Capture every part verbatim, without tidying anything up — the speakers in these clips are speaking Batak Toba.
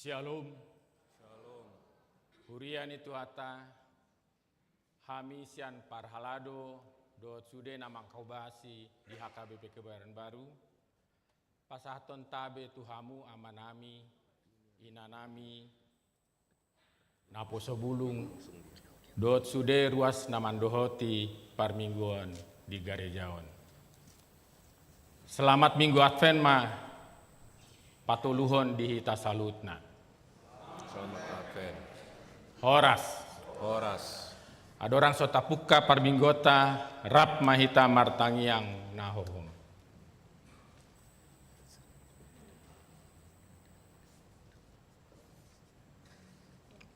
Shalom. Shalom. Huria ni Tuhanta, hami sian parhalado dohot sude na manghobasi di H K B P Kebayoran Baru, pasahathon tabe tu hamu amanami, inanami, naposo bulung, dohot sude ruas na mandohoti parmingguon di gareja on. Selamat Minggu Advent ma patoluhon di hita saluhutna. Selamat Advent. Horas. Horas. Andorang so tapungka parmingguonta, rap ma hita martangiang na hohom.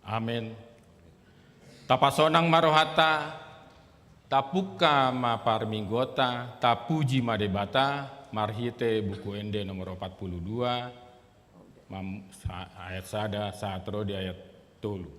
Amen. Tapasonang ma rohanta, tapungka ma parmingguonta, tapuji ma Debata, marhite Buku Ende nomor opat pulu dua, mam-, sa-, ayat sada sahat ro di ayat tolu.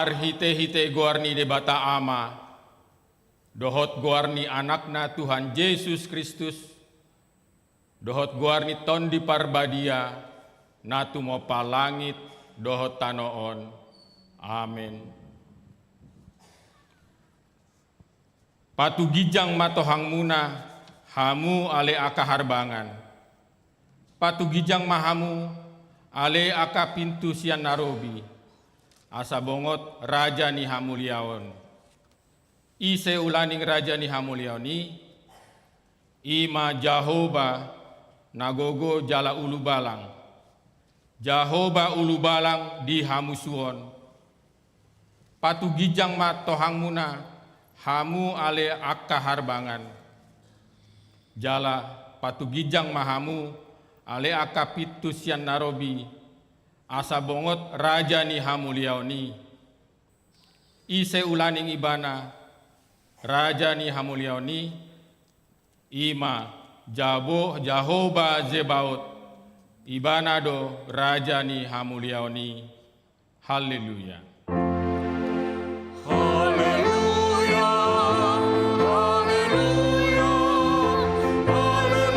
Marhite-hite goar ni Debata Ama, dohot goar ni Anakna Tuhan Jesus Kristus, dohot goar ni Tondi Parbadia, na tumompa langit dohot tano on. Amen. Patuginjang ma tohangmuna, hamu ale angka harbangan. Patuginjang ma hamu, ale angka pintu sian na robi. Asa bongot Raja ni hamuliaon. Ise ulaning Raja ni hamuliaon i? I ma Jahowa na gogo jala ulubalang. Jahowa ulubalang di hamusuon. Patuginjang ma tohangmuna, hamu ale angka harbangan. Jala patuginjang ma hamu, ale angka pintu sian na robi, asa bongot Raja ni hamuliaon i. Ise ulaning Ibana, Raja ni hamuliaon i? I ma Jabo-, Jahowa Zebaot, Ibana do Raja ni hamuliaon i. Haleluya. Haleluya, haleluya, haleluya.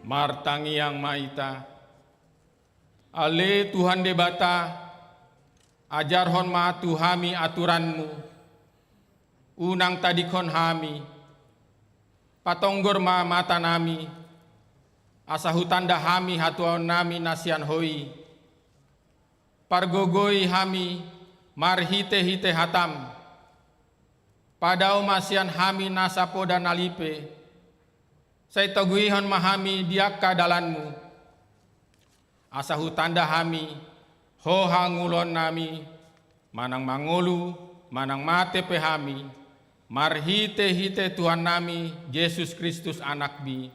Martangiang ma hita. Ale Tuhan Debata, ajarhon ma tu hami aturanmu, unang tadingkon hami, patonggor ma matanami, asa hutanda hami hatuaonnami na sian Ho i, pargogoi hami marhite-hite hatam, padao ma sian hami nasa poda na lipe, sai toguihon ma hami di angka dalanmu, asa hutanda hami Ho hangoluonnami, manang mangolu, manang mate pe hami, marhite-hite Tuhannami Jesus Kristus Anakmi.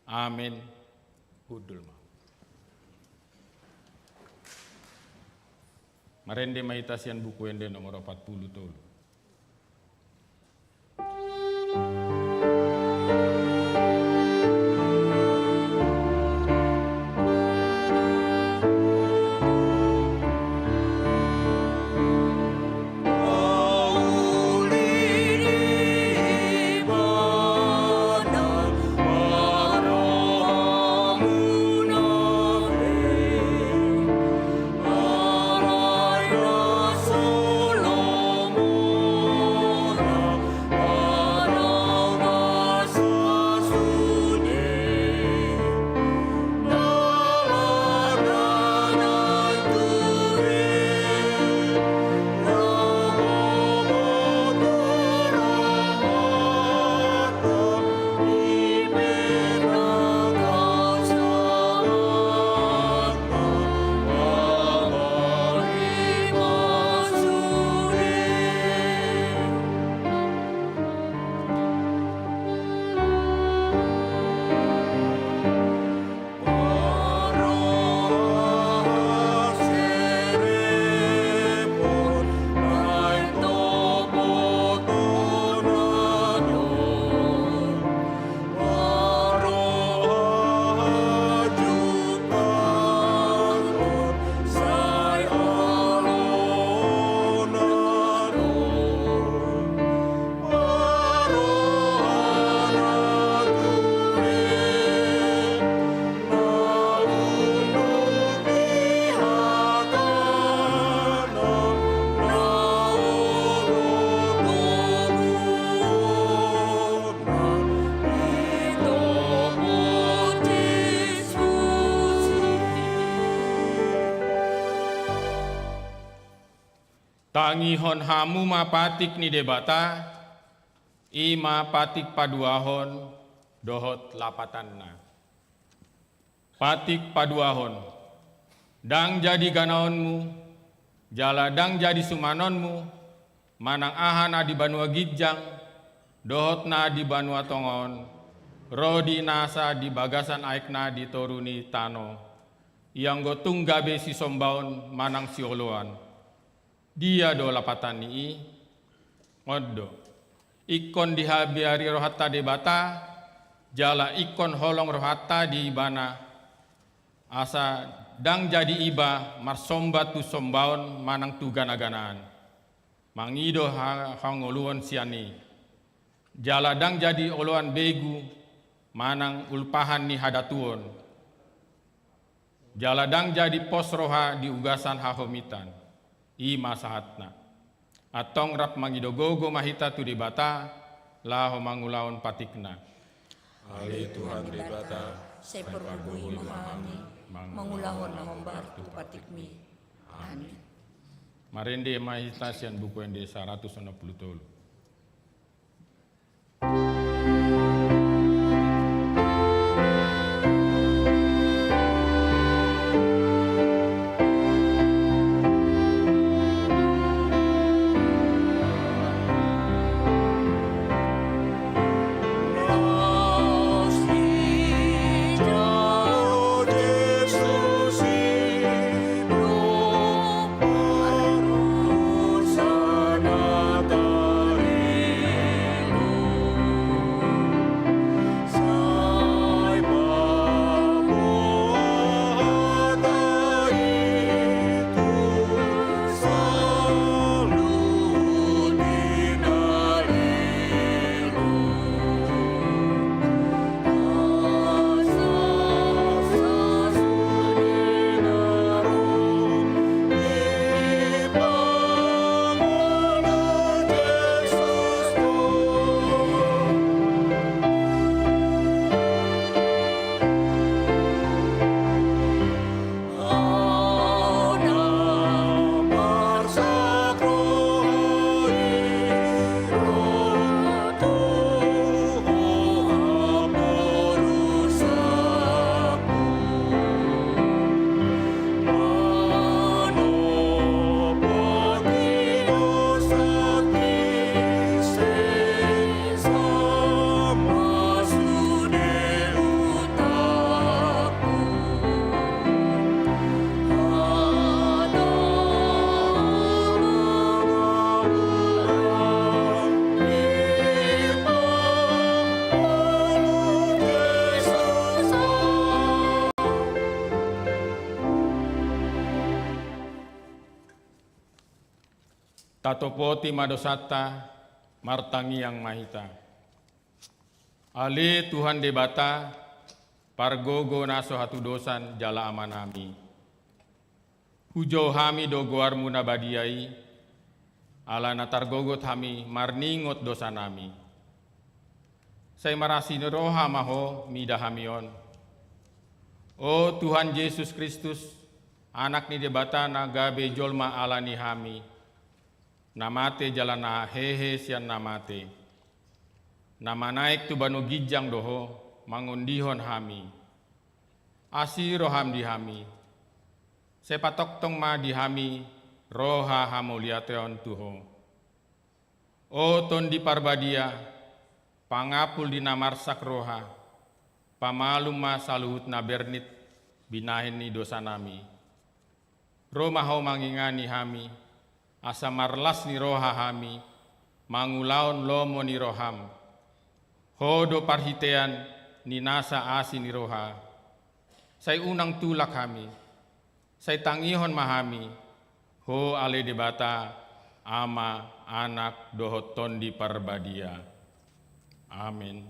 Amen. Hundul ma. Marende ma hita sian Buku Ende nomor opat pulu tolu. Tangihon hamu ma patik ni Debata, i ma patik paduahon dohot lapatanna. Patik paduahon. Ndang jadi ganaonmu, jala ndang jadi sumanonmu, manang aha na di banua ginjang, dohot na di banua tonga on, ro di nasa di bagasan aek na di toru ni tano, ianggo tung gabe sisombaon manang sioloan. Dia do lapatan ni i? On do. Ingkon dihabiari rohanta Debata, jala ingkon holong rohanta di Ibana. asa ndang jadi iba marsomba tu sombaon manang tu ganaganaan, mangido ha-, hangoluon sian i. Jala ndang jadi oloan begu manang ulpahan ni hadatuon. Jala ndang jadi pos roha di ugasan hahomitan. I ma sahatna. Antong rap mangido gogo ma hita tu Debata, laho mangulahon patikna. Ale Tuhan Debata, sai pargogoi ma hami, mangulahon na hombar tu patikmi. Amin. Marende ma hita sian Buku Ende saratus onom pulu tolu. Tatopoti ma dosanta, martangiang ma hita. Ale Tuhan Debata, pargogo na so hatudosan jala Amanami. Hujou hami do goarmu na badia i, ala na targogot hami marningot dosanami. Sai marasi ni roha ma Ho mida hami on. O Tuhan Jesus Kristus, Anak ni Debata na gabe jolma ala ni hami, na mate jala na hehe sian na mate, na manaek tu banua ginjang do Ho mangondihon hami. Asi roham di hami. Sai patongtong ma di hami roha hamauliateon tu Ho. O Tondi Parbadia, pangapul di na marsak roha, pamalum ma saluhut na bernit binahen ni dosanami. Ro ma Ho mangingani hami, asa marlas ni roha hami mangulahon lomo ni roham. Ho do parhitean ni nasa asi ni roha. Sai unang tulak hami, sai tangihon ma hami, Ho ale Debata, Ama, Anak, dohot Tondi Parbadia. Amen.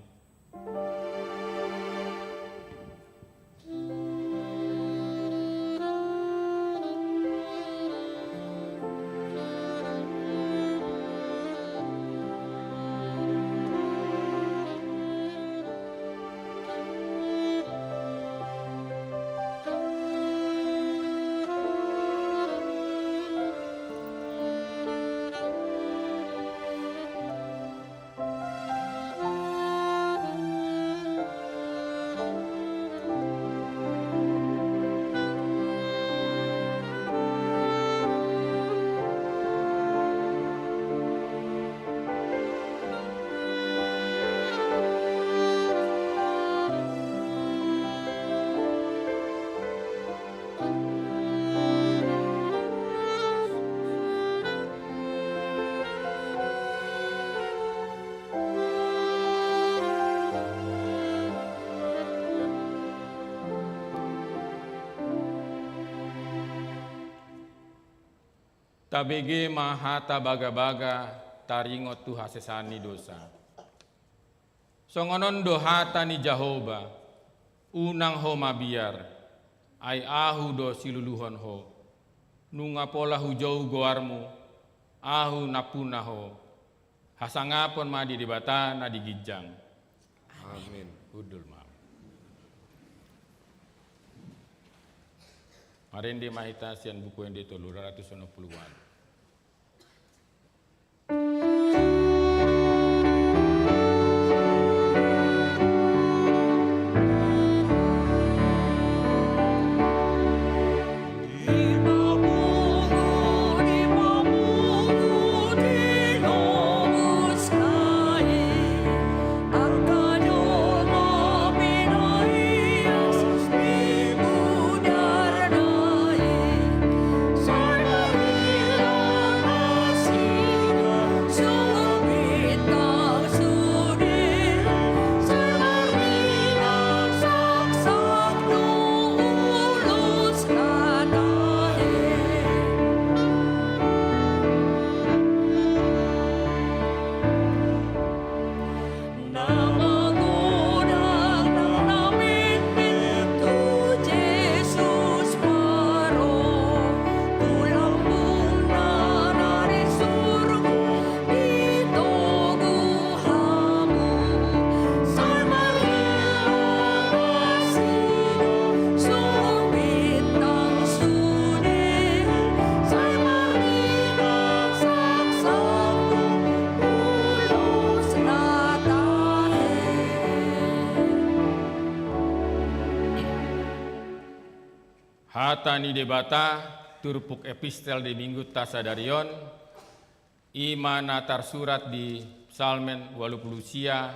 Tabege ma hata bagabaga taringot tu hasesaan ni dosa. Songon on do hata ni Jahowa: Unang ho mabiar, ai Ahu do siluluhon ho. Nunga pola hujou goarmu, Ahu nampuna ho. Hasangapon ma di Debata na di ginjang. Amin. Hundul ma. Marende ma hita sian Buku Ende tolu ratus onom pulu ualu. Hata ni Debata, turpuk epistel di Minggunta sadari on, i ma na tarsurat di Psalmen ualu pulu sia,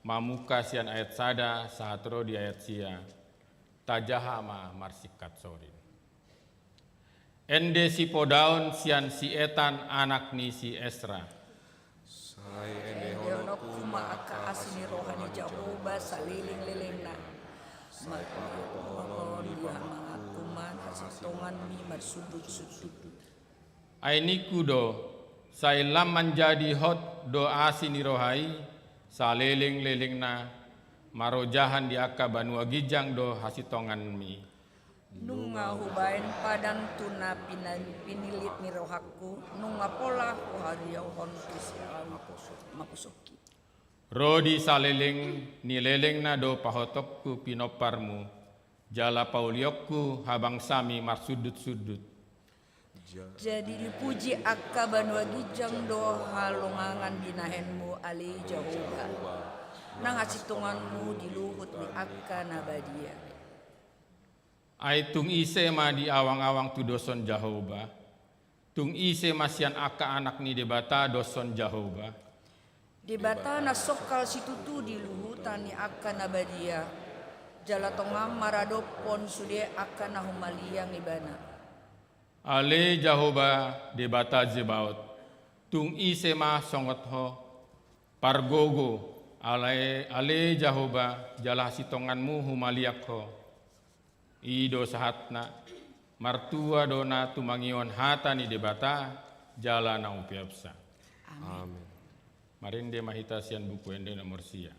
mamungka sian ayat sada sahat ro di ayat sia. Tajaha ma marsingkat sorin. Ende sipodaon sian si Etan anak ni si Esra. Sai endehononku ma angka asi ni roha ni Jahowa salelenglelengna. Sai paboahonon di hamanganku ma hasintonganmi marsundut-sundut. Ai ningku do, sai lam manjadi hot do asi ni roha i, salelenglelengna, marojahan di angka banua ginjang do hasintonganmi. Nunga hubaen padan tu na pina-, pinillit ni rohangku, nunga pola huhariahon tu si ahu mapusongki. Ro di saleleng ni lelengna do pahotongku pinomparmu, jala paulionku habangsami marsundut-sundut. Jadi dipuji angka banua ginjang do halongangan binahenmu ale Jahowa. Nang hasintonganmu di luhut ni angka na badia. Ai tung ise ma di awang-awang tudoshon Jahowa? Tung ise ma sian angka anak ni Debata doshon Jahowa? Debata na songkal situtu di luhutan ni angka na badia, jala tongon maradophon sude angka na humaliang Ibana. Ale Jahowa, Debata Zebaot, tung ise ma songot Ho? Pargogo, ale, ale Jahowa, jala hasintonganmu humaliang Ho. I do sahatna, martua do na tumangihon hata ni Debata, jala na umpeopsa. Amin. Amin. Marende ma hita sian Buku Ende nomor sia.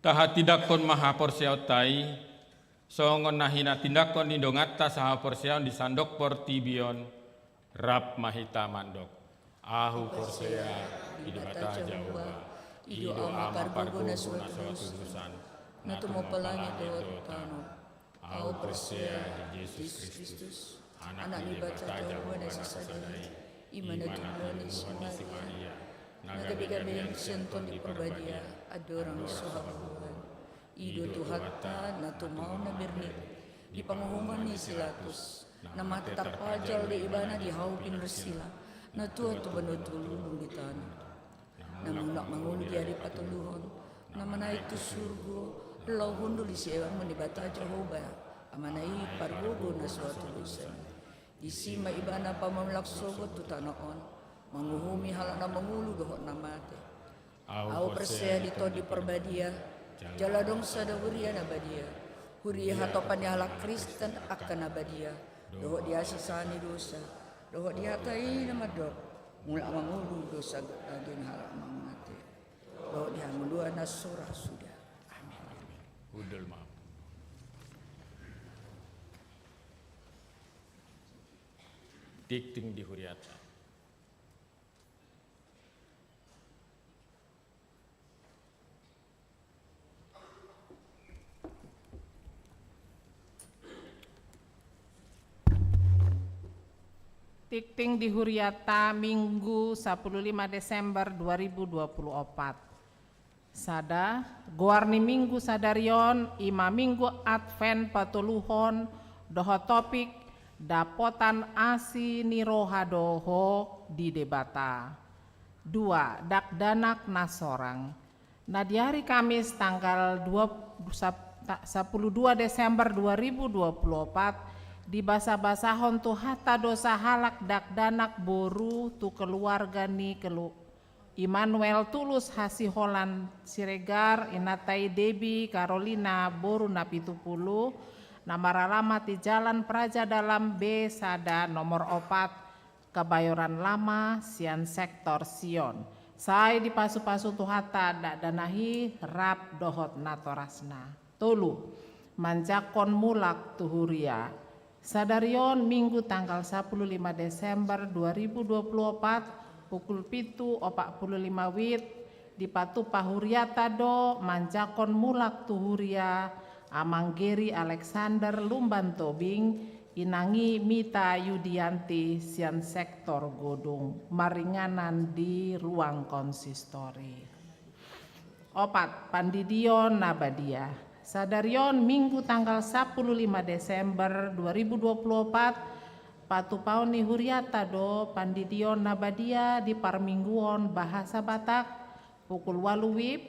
Tahatindangkon ma haporseaonta i, songon na hinatindangkon ni donganta sahaporseaon di sandok portibi on, rap ma hita mandok. Ahu porsea di Debata Jahowa, i do Ama pargogo na so hatubusan, na tumompa langit dohot tano. Ahu porsea di Jesus Kristus, Anak ni Debata Jahowa na sasada i, i ma na tinadinghon ni si Maria, na gabegabean sian Tondi Parbadia, andorang so habubuhan. I do Tuhanta na tumaon na bernit, di panguhuman ni si Pilatus, na mate tarpajal do ibana di hau Pinarsilang, na tuat tu banua tolu dung ditano. Na mulak mangolu di ari patoluhon, na manaek tu surgo, laho hundul di siamun ni Debata Jahowa, Amana i pargogo na so hatubusan. Disi ma ibana pamanulak sogot tu tano on, manguhumi halak na mangolu dohot na mate. Ahu porsea di Tondi Parbadia, jala adong sada huria na badia, huria hatopan ni halak Kristen angka na badia, dohot di hasesaan ni dosa, dohot di hata i na mandok, mulak mangolu do saganup halak na mate, dohot di hangoluan na so ra suda. Amin. Hundul ma. Tingting di huriata. Tingting di huriata, Minggu sapuluh lima Desember dua ribu dua puluh opat. Sada, goar ni Minggu sadari on i ma Minggu Advent patoluhon, dohot topik, dapotan asi ni roha do ho di Debata. Dua, dakdanak na sorang. Na di ari Kamis tanggal dua, sap-, ta-, sapuluh dua Desember dua ribu dua puluh opat, dibasabasahon Tuhanta do sahalak dakdanak boru tu keluarga ni kelu-, Immanuel Tulus Hasiholan Siregar, inanta i Debi Karolina boru Napitupulu, na maralamat di Jalan Praja Dalam B sada nomor opat, Kebayoran Lama, sian sektor Sion. Sai dipasupasu Tuhanta dakdanak i rap dohot natorasna. Tolu, manjangkon mulak tu huria. Sadari on Minggu tanggal sapuluh lima Desember dua ribu dua puluh opat, pukul pitu opat puluh lima wit, dipatupa huriata do manjangkon mulak tu huria Amang Geri Alexander Lumban Tobing, inang i Mita Yudianti sian sektor Godung, maringanan di ruang konsistori. Opat, pandidion na badia. Sadari on Minggu tanggal sapuluh lima Desember dua ribu dua puluh opat, patupaon ni huriata do pandidion na badia di parmingguon bahasa Batak, pukul ualu wib,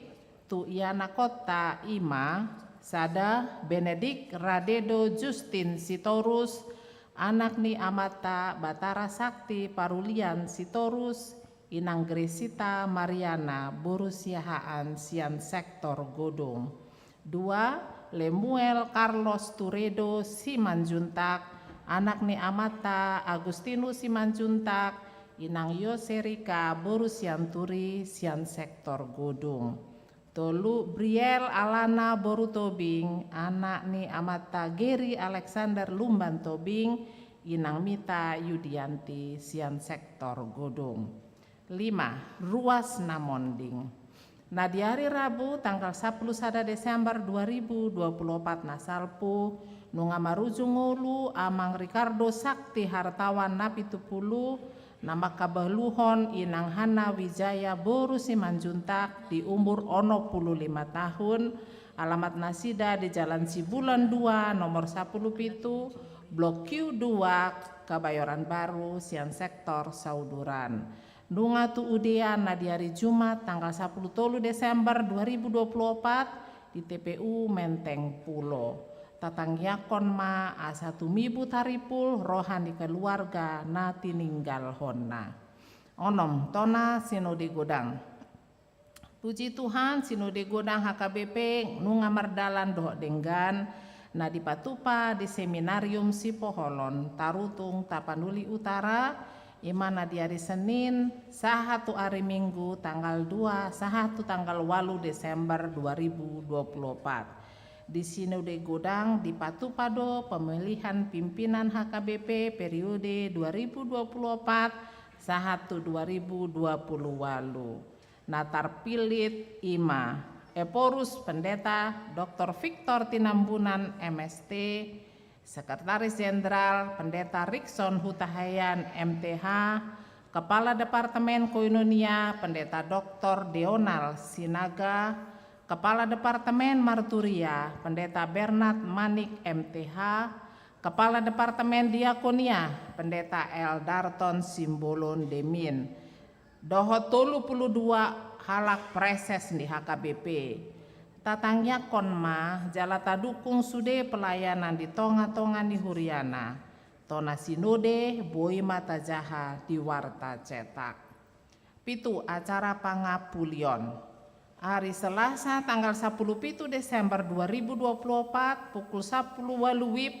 tu ianakhonta i ma, sada, Benedik Radedo Justin Sitorus, anak ni amanta Batara Sakti Parulian Sitorus, inang Gresita Mariana boru Siahaan sian sektor Godung. Dua, Lemuel Carlos Turedo Simanjuntak, anak ni amanta Agustinus Simanjuntak, inang Yoserika boru Sianturi sian sektor Godung. Tolu, Briel Alana boru Tobing, anak ni amanta Geri Alexander Lumban Tobing, inang Mita Yudianti sian sektor Godung. Lima, ruas na monding. Na di ari Rabu tanggal sapuluh sada Desember dua ribu dua puluh opat na salpu, nunga marujung ngolu Amang Ricardo Sakti Hartawan Napitupulu, na mangkabaluhon inang Hanna Wijaya boru Simanjuntak di umur onom puluh lima tahun, alamat nasida di Jalan Sibulan dua nomor sapuluh pitu, Blok Q dua, Kebayoran Baru, sian sektor Sauduran. Nunga tuudean na di ari Jumat tanggal sapuluh tolu Desember dua ribu dua puluh opat di T P U Menteng Pulo. Tatangiangkon ma asa tumibu taripul roha ni keluarga na tininggalhonna. Onom, tona Sinode Godang. Puji Tuhan, Sinode Godang H K B P nunga mardalan dohot denggan, na dipatupa di Seminarium Sipoholon, Tarutung, Tapanuli Utara, Ima na di ari Senin sahat tu ari Minggu tanggal dua sahat tu tanggal ualu Desember dua ribu dua puluh opat. Di Sinode Godang dipatupa do pemilihan pimpinan H K B P periode dua ribu dua puluh opat sahat tu dua ribu dua puluh ualu. Na tarpillit ima: Ephorus Pendeta Doktor Victor Tinambunan, M S T, Sekretaris Jenderal Pendeta Rikson Hutahaean, M T H, Kepala Departemen Koinonia Pendeta Doktor Deonal Sinaga, Kepala Departemen Marturia Pendeta Bernard Manik, M T H, Kepala Departemen Diakonia Pendeta L Darton Simbolon, Demin, dohot tolu pulu dua halak praeses ni H K B P. Tatangiangkon ma jala tadukung sude pelayanan di tonga-tonga ni huriana. Tona sinode boi ma tajaha di warta cetak. Pitu, acara pangampulion. Ari Selasa tanggal sapuluh pitu Desember dua ribu dua puluh opat pukul sapuluh ualu WIB,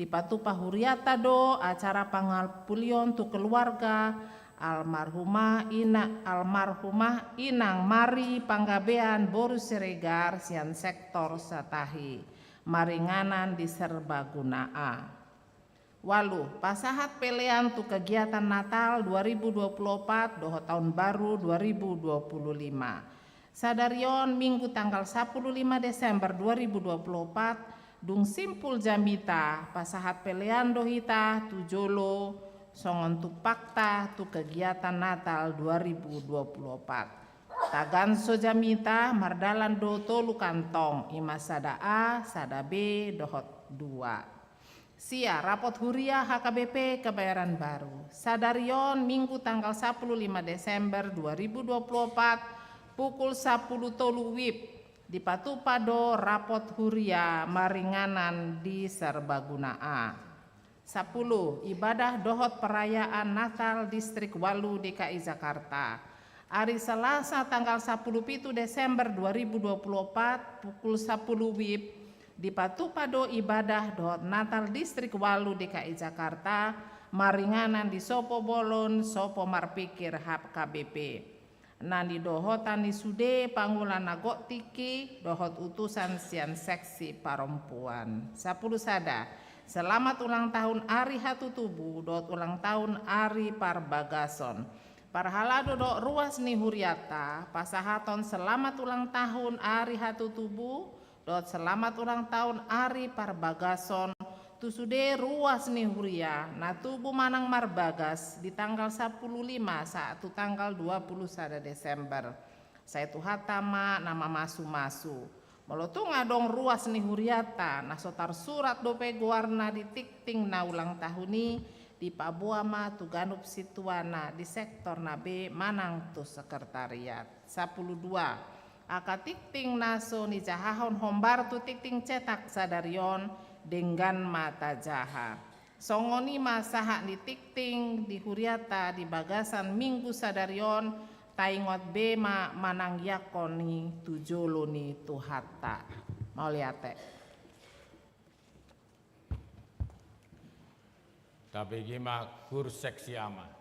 dipatupa huriata do acara pangampulion tu keluarga almarhumah ina, almarhumah Inang Mari Panggabean boru Siregar sian sektor Satahi, maringanan di Serbaguna A. Ualu, pasahat pelean tu kegiatan Natal dua ribu dua puluh opat dohot taon baru dua ribu dua puluh lima. Sadari on Minggu tanggal sapuluh lima Desember dua ribu dua puluh opat, dung simpul jamita, pasahat pelean do hita tu jolo songon tumpakta tu kegiatan Natal dua ribu dua puluh opat. Taganso jamita mardalan do tolu kantong, ima sada A, sada B dohot dua. Sia, rapot huria H K B P Kebayoran Baru. Sadari on Minggu tanggal sapuluh lima Desember dua ribu dua puluh opat pukul sapuluh tolu WIB, dipatupa do rapot huria maringanan di Serbaguna A. Sapuluh, ibadah dohot perayaan Natal Distrik ualu D K I Jakarta. Ari Selasa tanggal sapuluh pitu Desember dua ribu dua puluh opat pukul sapuluh WIB, dipatupa do ibadah dohot Natal Distrik ualu D K I Jakarta, maringanan di sopo bolon, sopo marpikir H K B P. Na nidohotan ni sude pangula na gok tingki dohot utusan sian seksi parompuan. Sapuluh sada, selamat ulang tahun ari hatutubu dohot ulang tahun ari parbagason. Parhalado dohot ruas ni huriata pasahaton selamat ulang tahun ari hatutubu dohot selamat ulang tahun ari parbagason tu sude ruas ni huria na tubu manang marbagas di tanggal sapuluh lima sahat tu tanggal dua puluh sada Desember. Sai Tuhanta ma na mamasu-masu. Molo tung adong ruas ni huriata na so tarsurat dope goarna di tingting na ulang tahun i, dipaboa ma tu ganup sintuana di sektor na B manang tu sekretariat. Sapuluh dua, angka tingting na so nijahahon hombar tu tingting cetak sadari on, denggan ma tajaha. Songon i ma sahat ni tingting di huriata di bagasan Minggu sadari on, taingot be ma manangiangkon i tu jolo ni Tuhanta. Mauliate. Tabege ma kur seksi ama.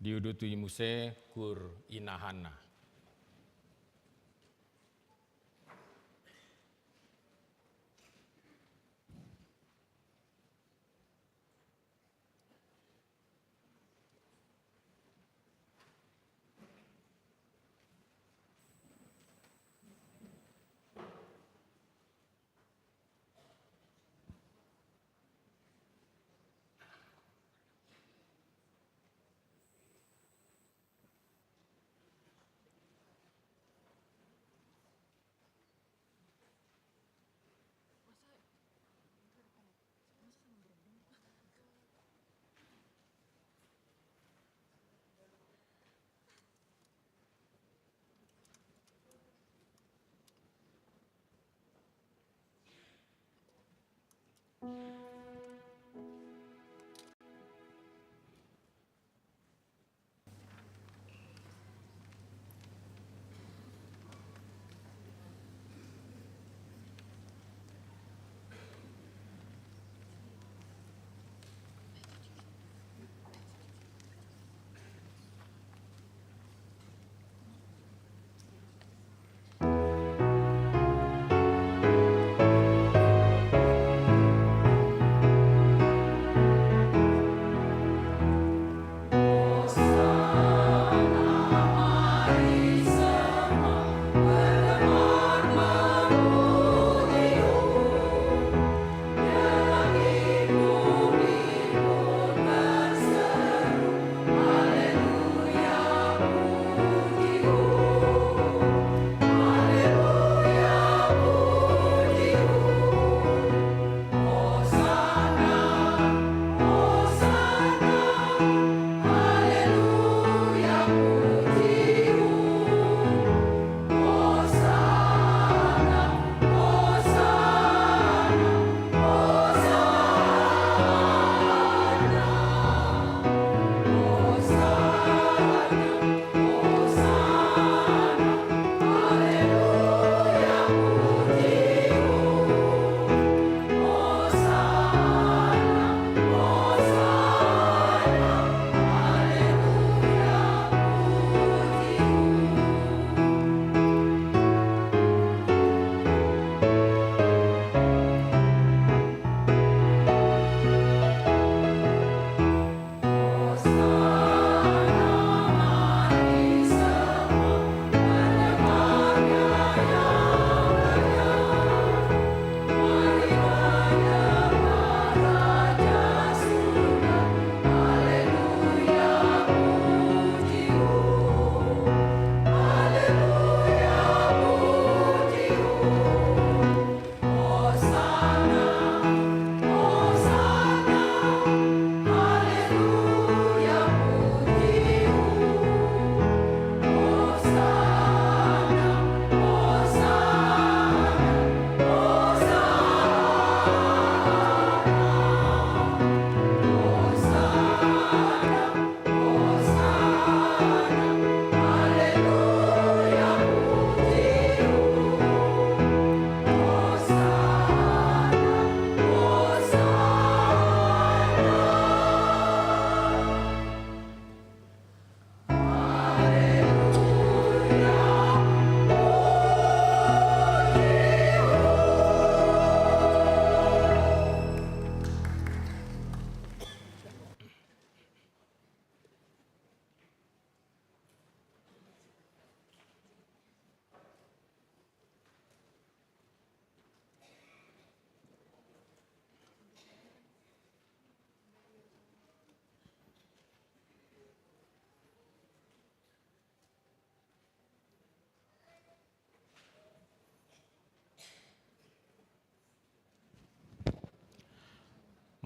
Diuduti muse kur inahanna.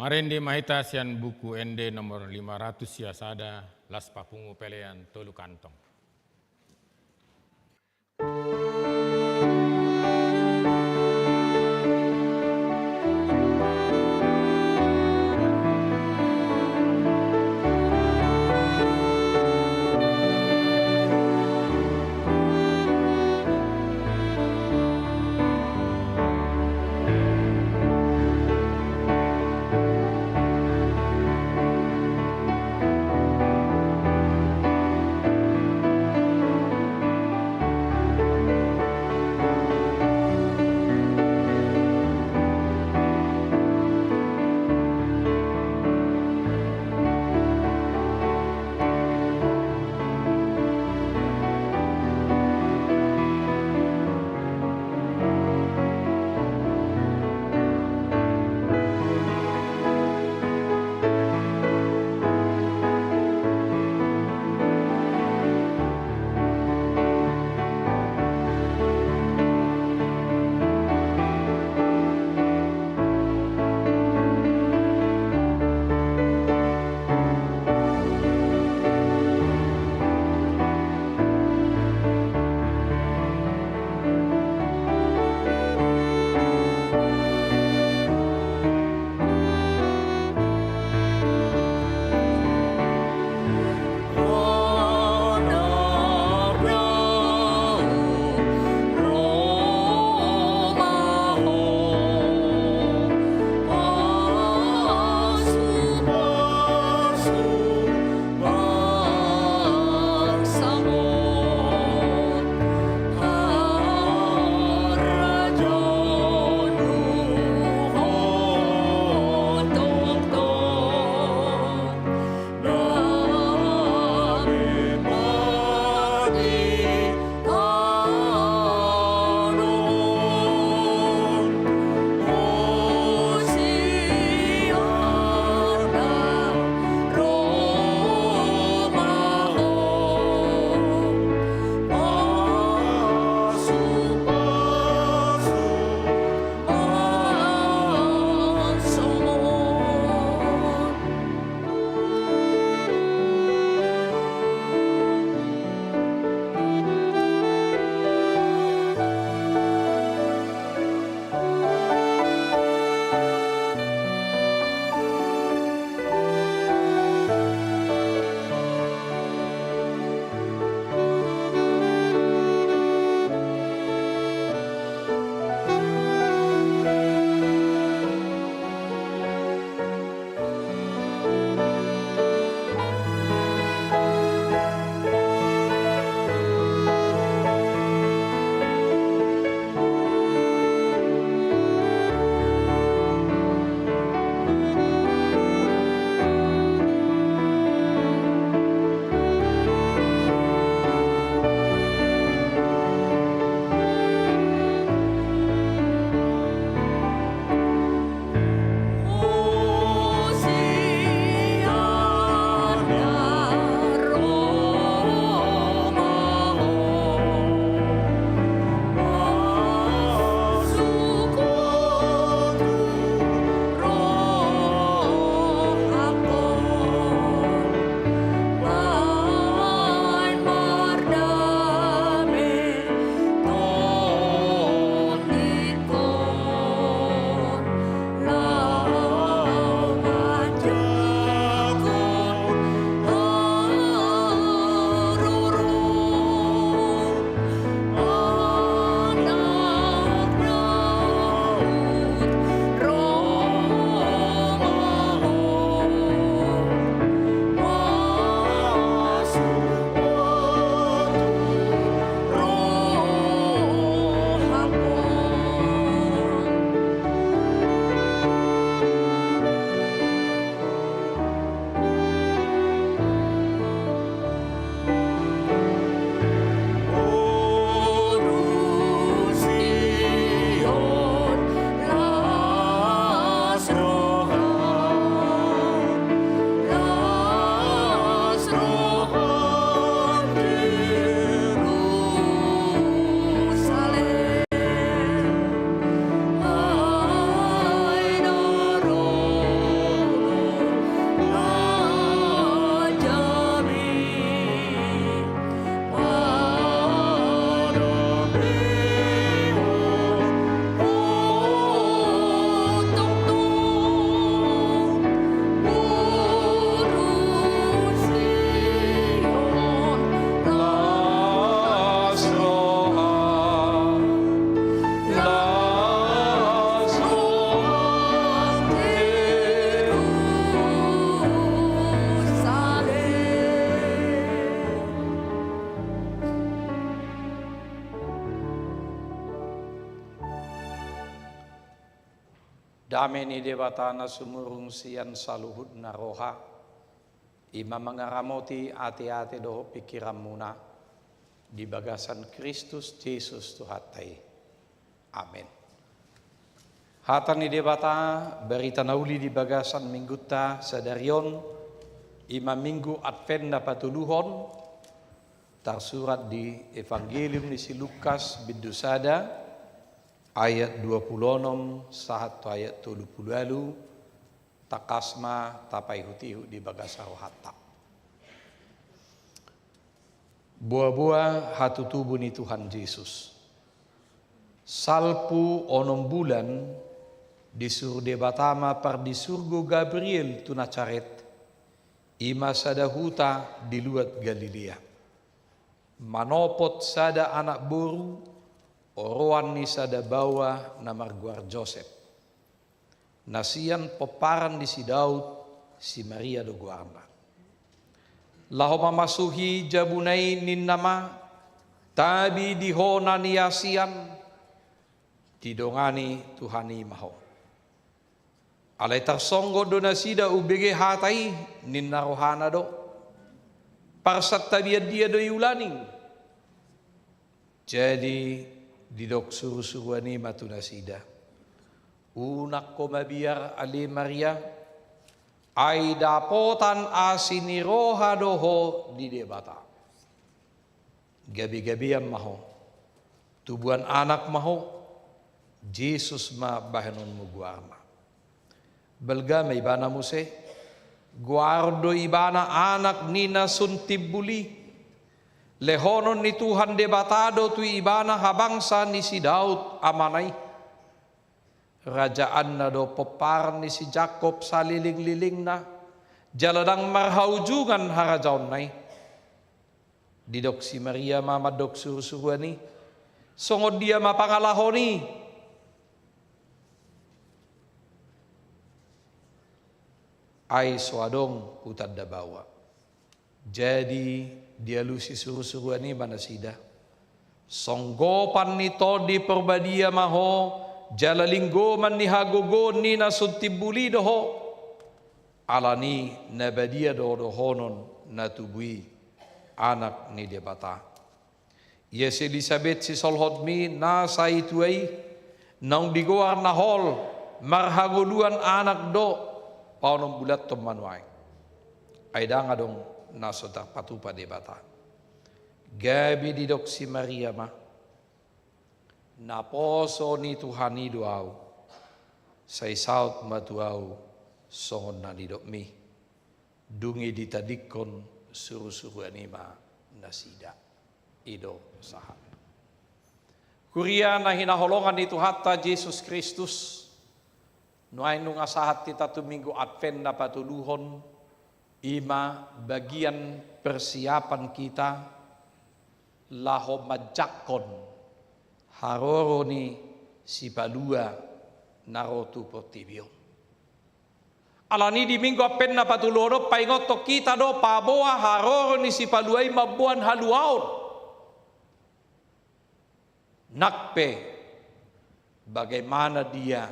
Marende ma hita sian Buku Ende nomor lima ratus sia sada, Las Papungu Pelean tolu kantong. Dame ni Debata na sumurung sian saluhutna roha, i ma mangaramoti ateate dohot pingkiranmuna di bagasan Kristus Jesus Tuhanta i. Amen. Hata ni Debata, barita na uli di bagasan minggunta sadari on, i ma minggu Advent na patoluhon, tarsurat di Evangelium ni si Lukas bindu sada, ayat dua pulu onom sahat tu ayat tolu pulu ualu, tangkas ma tapaihutihut di bagasan rohanta. Boaboa hatutubu ni Tuhan Jesus. Salpu onom bulan, disuru Debata ma pardisurgo Gabriel tu Nasaret, i ma sada huta di luat Galilea. Manopot sada anak boru, oroan ni sada baoa na margoar Josep. Na sian pomparan ni si Daud, si Maria do goarna. Laho mamasuhi jabuna i ninna ma, tabi di ho na niasian, didongani Tuhan i ma ho. Alai tarsonggot do nasida umbege hata i, ninna rohana do. Parsantabian dia do iulani. Jadi didok surusuruan i ma tu nasida. Unang ho mabiar ale Maria, ai dapotan asi ni roha do ho di Debata. Gabegabean ma ho, tubuan anak ma ho, Jesus ma bahenonmu goarna. Balga ma ibana muse, goaron do ibana anak ni na sun timbul i. Lehonon ni Tuhan Debata do tu ibana habangsa ni si Daud amana i. Rajaanna do pomparan ni si Jakob salelenglelengna, jala ndang marhaujungan harajaonna i. Didok si Maria ma mandok surusuruan i, songon dia ma pangalahon i? Ai so adong hutanda baoa. Jadi dialusi surusuruan i ma nasida. Songgopan ni Tondi Porbadia ma ho, jala linggoman ni hagogoon ni na sun timbul i do ho. Alani na badia do dohonon na tubu i, Anak ni Debata. Ia si Elisabet sisolhotmi na sai tua i, naung digoar na hol, marhangoluan anak do, paonom bulanhon ma nuaeng. Ai ndang adong na so tarpatupa Debata. Gabe didok si Maria ma, naposo ni Tuhan i do ahu, sai saut ma tu ahu songon na nidokmi. Dung i ditadingkon surusuruan i ma nasida. I do sahat. Huria na hinaholongan ni Tuhanta Jesus Kristus, nuaeng nunga sahat hita tu Minggu Advent na patoluhon, i ma bagian persiapan hita laho manjangkon haroro ni Sipalua na ro tu portibi on. Alani di Minggu Advent na patoluhon on paingothon hita do paboa haroro ni Sipalua i mamboan haluaon. Nang pe bagaimana dia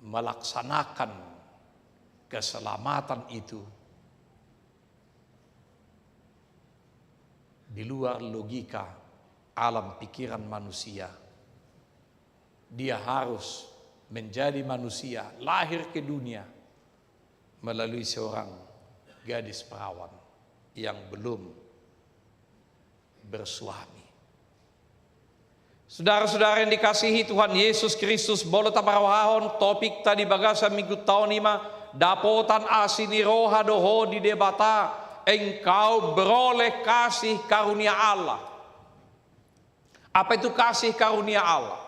melaksanakan keselamatan itu di luar logika alam pikiran manusia. Dia harus menjadi manusia, lahir ke dunia melalui seorang gadis perawan yang belum bersuami. Sudara-sudara yang dikasihi Tuhan Yesus Kristus, molo taparrohahon topikta di bagasan Minggunta on i ma, dapotan asi ni roha do ho di Debata, engkau beroleh kasih karunia Allah. Apa itu kasih karunia Allah?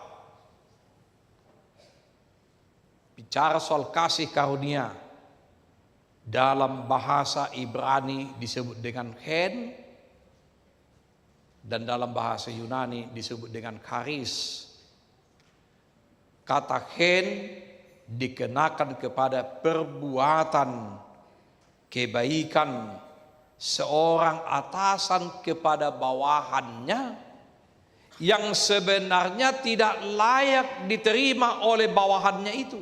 Bicara soal kasih karunia, dalam bahasa Ibrani disebut dengan chen, dan dalam bahasa Yunani disebut dengan charis. Kata chen dikenakan kepada perbuatan kebaikan seorang atasan kepada bawahannya yang sebenarnya tidak layak diterima oleh bawahannya itu.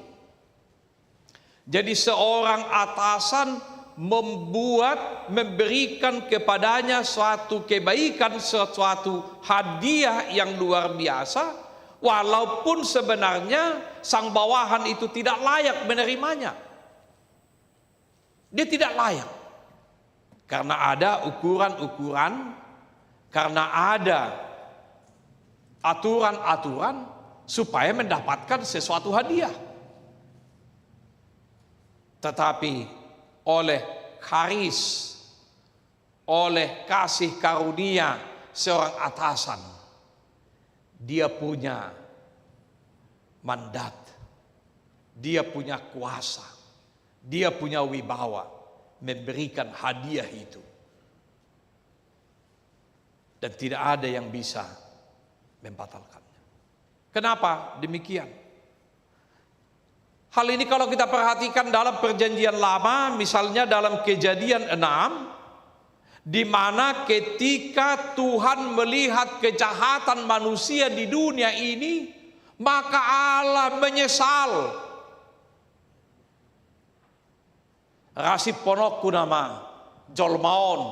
Jadi, seorang atasan membuat, memberikan kepadanya suatu kebaikan, sesuatu hadiah yang luar biasa, walaupun sebenarnya sang bawahan itu tidak layak menerimanya. Dia tidak layak. Karena ada ukuran-ukuran, karena ada aturan-aturan supaya mendapatkan sesuatu hadiah. Tetapi oleh karis, oleh kasih karunia seorang atasan, dia punya mandat, dia punya kuasa, dia punya wibawa memberikan hadiah itu. Dan tidak ada yang bisa membatalkannya. Kenapa demikian? Hal ini kalau kita perhatikan dalam Perjanjian Lama, misalnya dalam Kejadian enam, di mana ketika Tuhan melihat kejahatan manusia di dunia ini, maka Allah menyesal. Ra simpononku nama jolma on,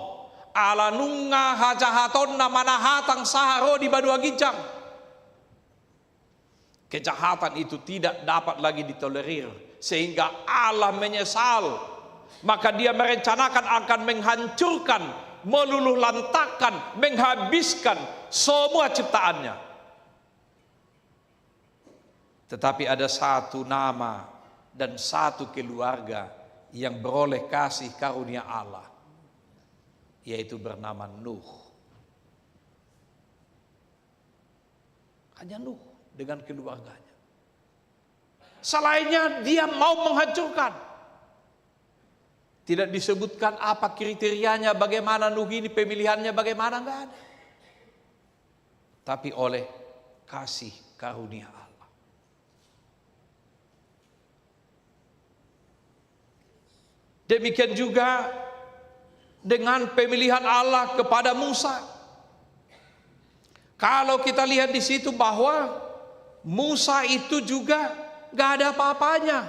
ala nunga hajahatonna manahatang sahat ro di banua ginjang. Kejahatan itu tidak dapat lagi ditolerir, sehingga Allah menyesal. Maka Dia merencanakan akan menghancurkan, meluluhlantakkan, menghabiskan semua ciptaan-Nya. Tetapi ada satu nama dan satu keluarga yang beroleh kasih karunia Allah, yaitu bernama Nuh. Hanya Nuh dengan keluarganya. Selainnya, Dia mau menghancurkan. Tidak disebutkan apa kriterianya, bagaimana Nuh ini, pemilihannya bagaimana, nggak ada. Tapi oleh kasih karunia Allah. Demikian juga dengan pemilihan Allah kepada Musa. Kalau kita lihat di situ bahwa Musa itu juga nggak ada apa-apanya.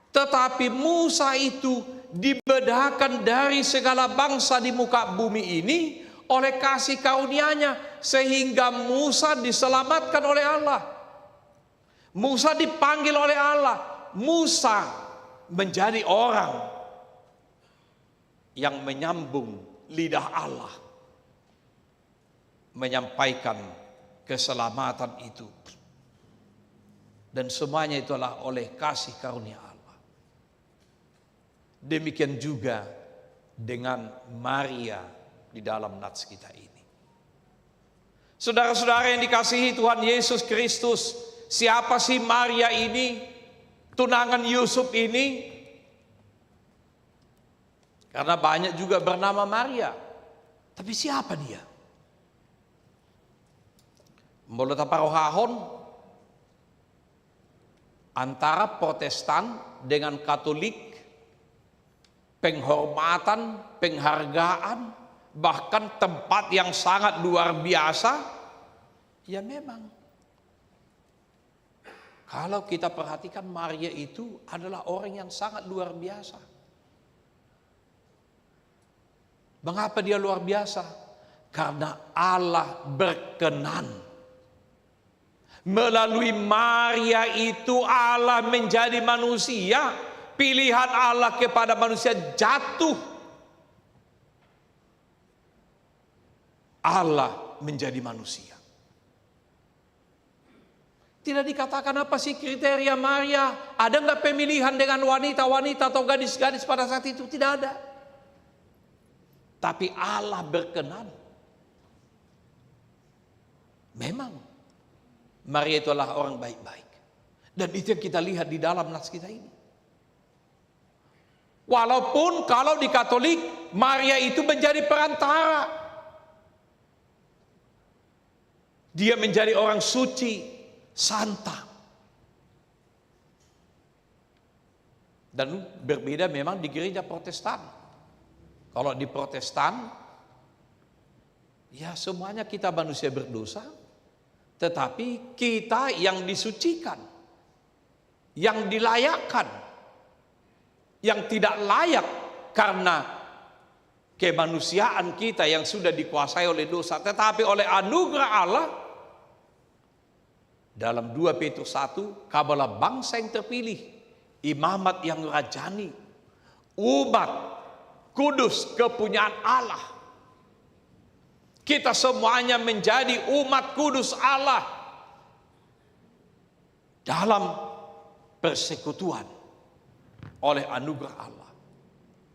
Tetapi Musa itu dibedakan dari segala bangsa di muka bumi ini oleh kasih karunia-Nya, sehingga Musa diselamatkan oleh Allah. Musa dipanggil oleh Allah. Musa menjadi orang yang menyambung lidah Allah, menyampaikan keselamatan itu. Dan semuanya itu adalah oleh kasih karunia Allah. Demikian juga dengan Maria di dalam nats kita ini. Saudara-saudara yang dikasihi Tuhan Yesus Kristus, siapa sih Maria ini, tunangan Yusuf ini? Karena banyak juga bernama Maria. Tapi siapa dia? Molo taparohahon antara Protestan dengan Katolik, penghormatan, penghargaan, bahkan tempat yang sangat luar biasa, ya memang. Kalau kita perhatikan, Maria itu adalah orang yang sangat luar biasa. Mengapa dia luar biasa? Karena Allah berkenan. Melalui Maria itu Allah menjadi manusia, pilihan Allah kepada manusia jatuh. Allah menjadi manusia. Tidak dikatakan apa sih kriteria Maria, ada nggak pemilihan dengan wanita-wanita atau gadis-gadis pada saat itu? Tidak ada. Tapi Allah berkenan. Memang Maria itu adalah orang baik-baik. Dan itu yang kita lihat di dalam nats kita ini. Walaupun kalau di Katolik, Maria itu menjadi perantara. Dia menjadi orang suci, santa. Dan berbeda memang di gereja Protestan. Kalau di Protestan, Ya, semuanya kita manusia berdosa, tetapi kita yang disucikan, yang dilayakkan, yang tidak layak karena kemanusiaan kita yang sudah dikuasai oleh dosa, tetapi oleh anugerah Allah, dalam dua Petrus satu, kamulah bangsa yang terpilih, imamat yang rajani, umat kudus kepunyaan Allah. Kita semuanya menjadi umat kudus Allah dalam persekutuan oleh anugerah Allah.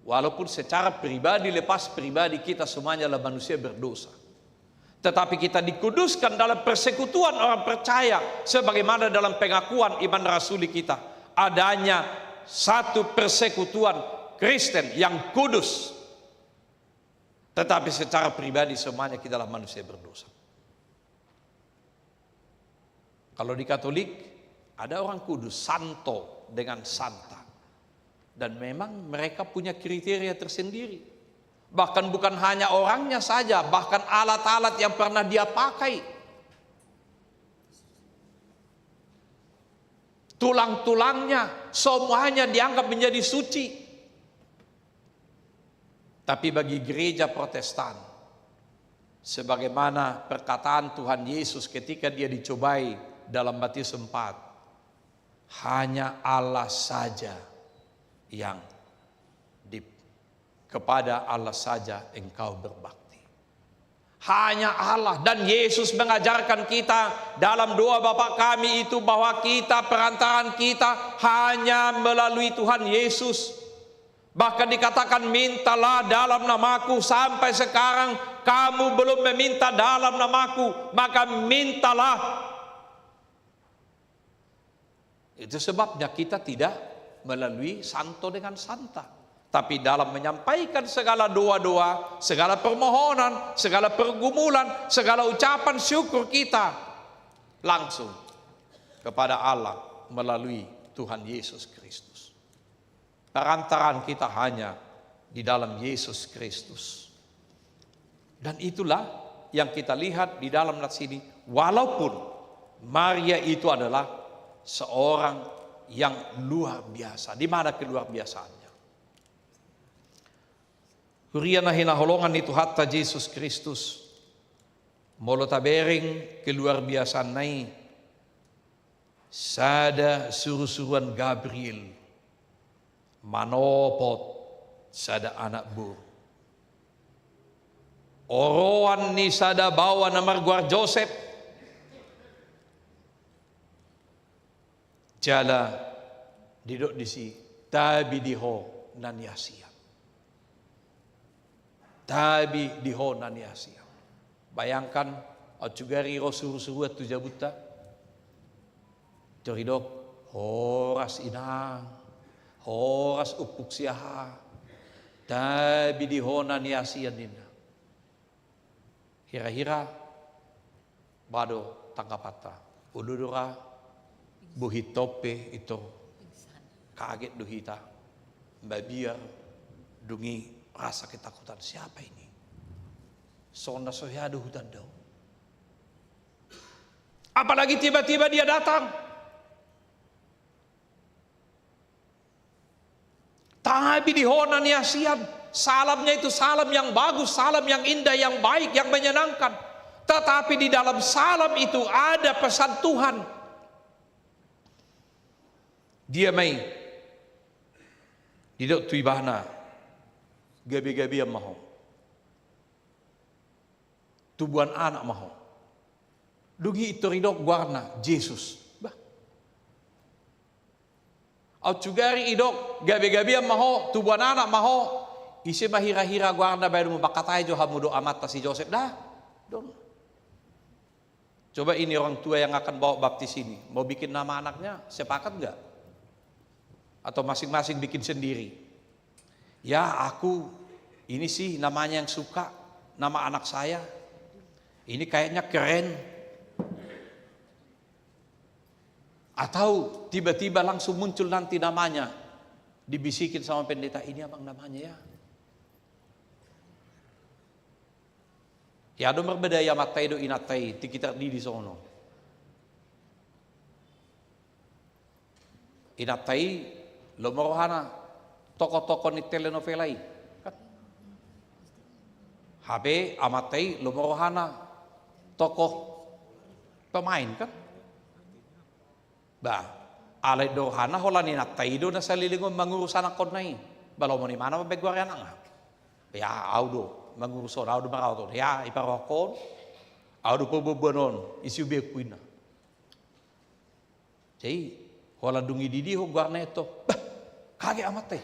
Walaupun secara pribadi, lepas pribadi, kita semuanya adalah manusia berdosa. Tetapi kita dikuduskan dalam persekutuan orang percaya, sebagaimana dalam pengakuan iman rasuli kita. Adanya satu persekutuan Kristen yang kudus. Tetapi secara pribadi semuanya kita adalah manusia berdosa. Kalau di Katolik, ada orang kudus, santo dengan santa. Dan memang mereka punya kriteria tersendiri. Bahkan bukan hanya orangnya saja, bahkan alat-alat yang pernah dia pakai. Tulang-tulangnya, semuanya dianggap menjadi suci. Tapi bagi gereja Protestan, sebagaimana perkataan Tuhan Yesus ketika dia dicobai dalam Matius empat, hanya Allah saja yang di, kepada Allah saja engkau berbakti. Hanya Allah. Dan Yesus mengajarkan kita dalam doa Bapa Kami itu bahwa kita, perantaraan kita hanya melalui Tuhan Yesus. Bahkan dikatakan, "Mintalah dalam namaku." Sampai sekarang kamu belum meminta dalam namaku, maka mintalah. Itu sebabnya kita tidak melalui santo dengan santa. Tapi dalam menyampaikan segala doa-doa, segala permohonan, segala pergumulan, segala ucapan syukur kita langsung kepada Allah melalui Tuhan Yesus Kristus. Perantaraan kita hanya di dalam Yesus Kristus. Dan itulah yang kita lihat di dalam nats ini, walaupun Maria itu adalah seorang yang luar biasa. Di mana keluar biasaannya? Huria na hinaholongan ni Tuhanta Jesus Kristus, molo tabereng keluar biasaanna i, sada surusuruan Gabriel manopot sada anak boru. Oroan ni sada baoa na margoar Josep. Jala didok disi, tabi di ho na niasian. Tabi di ho na niasian. Bayangkan, au sugari ro surusuruan tu jabunta. Tor didok, horas inang, horas ompung si aha. Tabi di ho na niasian ninna. Hira-hira, ba do tanggapanta. Olo do ra, bohinta on pe ito. Kaget do hita. Mabiar, dung i rasa ketakutan. Siapa ini? Songon na so hea do hutanda on. Apalagi tiba-tiba dia datang. Tabi di ho na niasian, salamnya itu salam yang bagus, salam yang indah, yang baik, yang menyenangkan. Tetapi di dalam salam itu ada pesan Tuhan. Dia ma i, didok tu ibana, gabe-gabean ma ho. Tubuan anak ma ho. Dung i tor didok goarna Jesus. Bah. Au sugari didok, gabe-gabean ma ho, tubuan anak ma ho. Ise ma hira-hira goarna, baen do mangkatai jo hamu dohot amanta si Josep da. Dong. Coba ini orang tua yang akan bawa baptis ini, mau bikin nama anaknya, sepakat nggak? Atau masing-masing bikin sendiri? Ya, aku ini sih namanya yang suka, nama anak saya. Ini kayaknya keren. Atau tiba-tiba langsung muncul nanti namanya, dibisikin sama pendeta, "Ini abang namanya ya." Ia do marbeda i amanta i dohot inanta i tingki tardidi songon on. Inanta i lomo rohana tokoh-tokoh ni telenovela i, kan? Hape amanta i lomo rohana tokoh pemain, kan? Ba, alai do rohana holan inanta i do na saleleng on mangurus anakkonna i. Ba lomo ni mana mambaen goar ni anakna? Ia, au do mangurus on, au do maraothon. Ia, iparohahon, au do paboaboan on, isi ubeku inna. Jadi, holan dung dididihon goarna i, bah, kaget amanta i.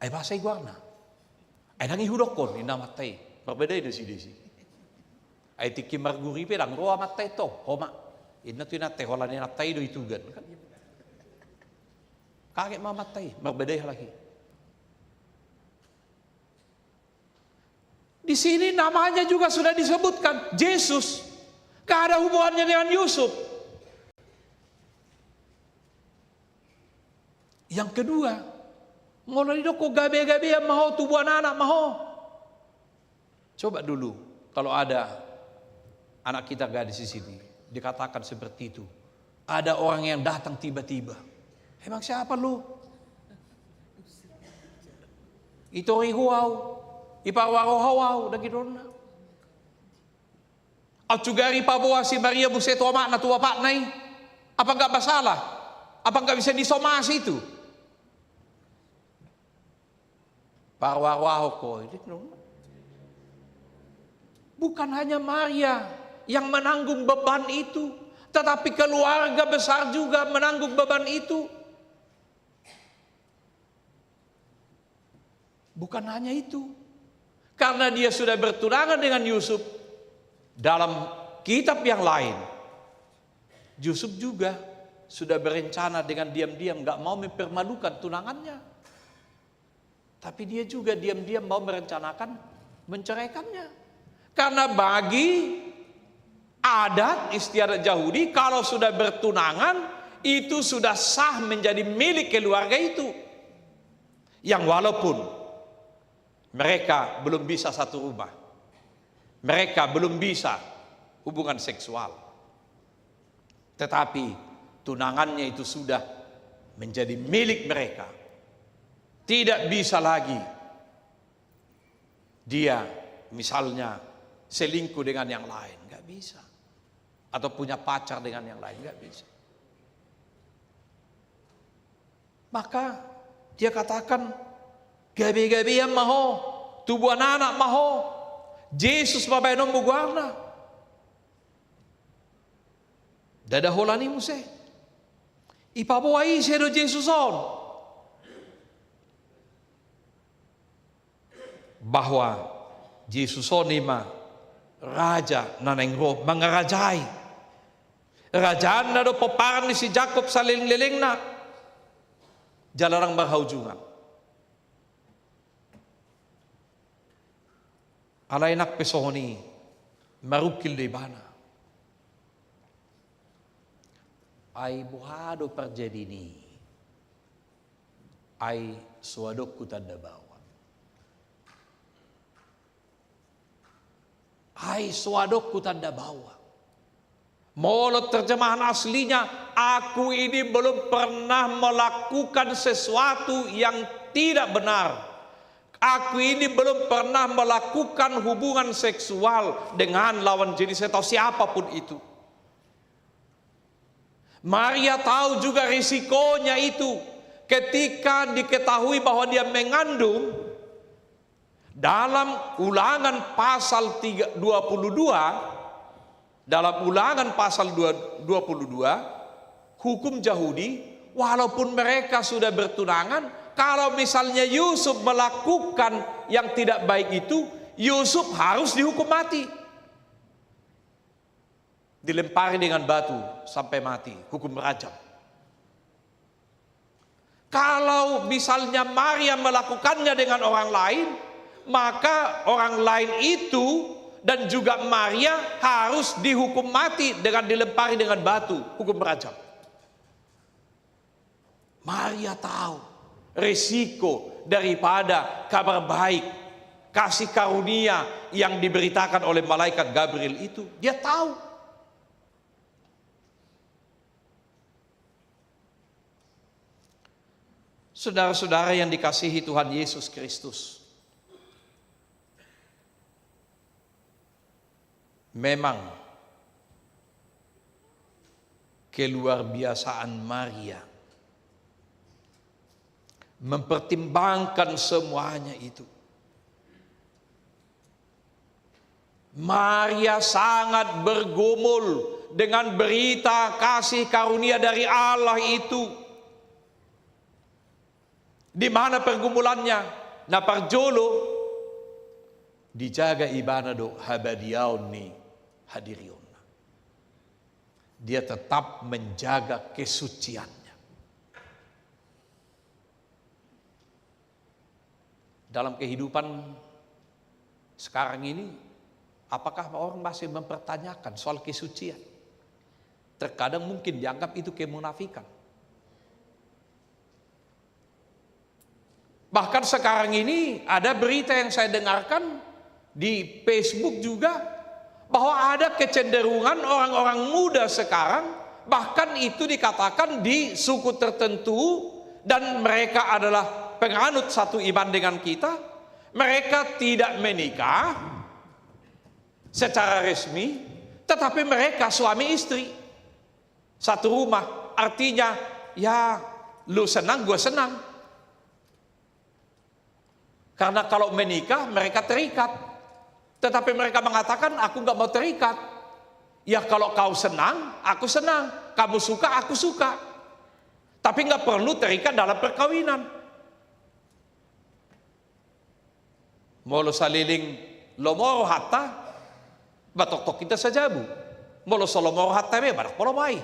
Ai boasa i goarna? Ai ndang i hudokkon, inna amanta i. Marbeda i nasida disi. Ai tingki marguru i pe ndang ro amanta i, tong, ho ma. Inna tu inanta i, holan inanta i do itugan, kan? Kaget ma amanta i, marbeda i halak i. Di sini namanya juga sudah disebutkan, Jesus. Gak ada hubungannya dengan Yusuf. Yang kedua, molo didok ho gabe-gabean ma ho, tubuan anak ma ho. Coba dulu, kalau ada anak kita gadis di sini, dikatakan seperti itu. Ada orang yang datang tiba-tiba. Emang siapa lu? Itori ho au, iparuaru ho au, dang i didokna. Au juga ipaboa si Maria muse tu amakna, tu bapakna i. Apa nggak masalah? Apa nggak bisa disomasi itu? Paruaruahon ho, i do. Bukan hanya Maria yang menanggung beban itu, tetapi keluarga besar juga menanggung beban itu. Bukan hanya itu, karena dia sudah bertunangan dengan Yusuf, dalam kitab yang lain, Yusuf juga sudah berencana dengan diam-diam, nggak mau mempermalukan tunangannya. Tapi dia juga diam-diam mau merencanakan menceraikannya. Karena bagi adat istiadat Yahudi, kalau sudah bertunangan, itu sudah sah menjadi milik keluarga itu. Yang walaupun mereka belum bisa satu rumah, mereka belum bisa hubungan seksual. Tetapi tunangannya itu sudah menjadi milik mereka. Tidak bisa lagi dia misalnya selingkuh dengan yang lain, nggak bisa. Atau punya pacar dengan yang lain, nggak bisa. Maka dia katakan, gabe-gabean ma ho, tubuan anak ma ho, Jesus ma baenonmu goarna. Ndada holan i muse. Ipaboa ise do Jesus on? Bahwa Jesus on i ma raja na naeng ro mangarajai. Rajanna do pomparan ni si Jakob saleleng-lelengna. Jala ndang marhaujungan. Alai nang pe songon i marungkil do ibana. Ai boha do parjadin i? Ai so adong hutanda baoa. Ai so adong hutanda baoa. Molo terjemahan aslinya, aku ini belum pernah melakukan sesuatu yang tidak benar. Aku ini belum pernah melakukan hubungan seksual dengan lawan jenis atau siapapun itu. Maria tahu juga risikonya itu ketika diketahui bahwa dia mengandung. Dalam Ulangan pasal tiga, dua puluh dua, dalam Ulangan pasal dua, dua puluh dua, hukum Yahudi, walaupun mereka sudah bertunangan, kalau misalnya Yusuf melakukan yang tidak baik itu, Yusuf harus dihukum mati. Dilempari dengan batu sampai mati, hukum rajam. Kalau misalnya Maria melakukannya dengan orang lain, maka orang lain itu dan juga Maria harus dihukum mati dengan dilempari dengan batu, hukum rajam. Maria tahu risiko daripada kabar baik kasih karunia yang diberitakan oleh malaikat Gabriel itu. Dia tahu. Saudara-saudara yang dikasihi Tuhan Yesus Kristus, memang keluarbiasaan Maria mempertimbangkan semuanya itu. Maria sangat bergumul dengan berita kasih karunia dari Allah itu. Di mana pergumulannya? Na parjolo, dijaga ibana do habadiaon ni hadirionna. Dia tetap menjaga kesuciannya. Dalam kehidupan sekarang ini, apakah orang masih mempertanyakan soal kesucian? Terkadang mungkin dianggap itu kemunafikan. Bahkan sekarang ini ada berita yang saya dengarkan di Facebook juga, bahwa ada kecenderungan orang-orang muda sekarang, bahkan itu dikatakan di suku tertentu, dan mereka adalah penganut satu iman dengan kita, mereka tidak menikah secara resmi, tetapi mereka suami istri. Satu rumah, artinya, ya, lu senang, gua senang. Karena kalau menikah, mereka terikat. Tetapi mereka mengatakan, "Aku nggak mau terikat." Ya, kalau kau senang, aku senang. Kamu suka, aku suka. Tapi nggak perlu terikat dalam perkawinan. Molo saleleng lomo rohanta, ba tongtong hita sajabu. Molo so lomo rohanta be, ba ndang pola mai.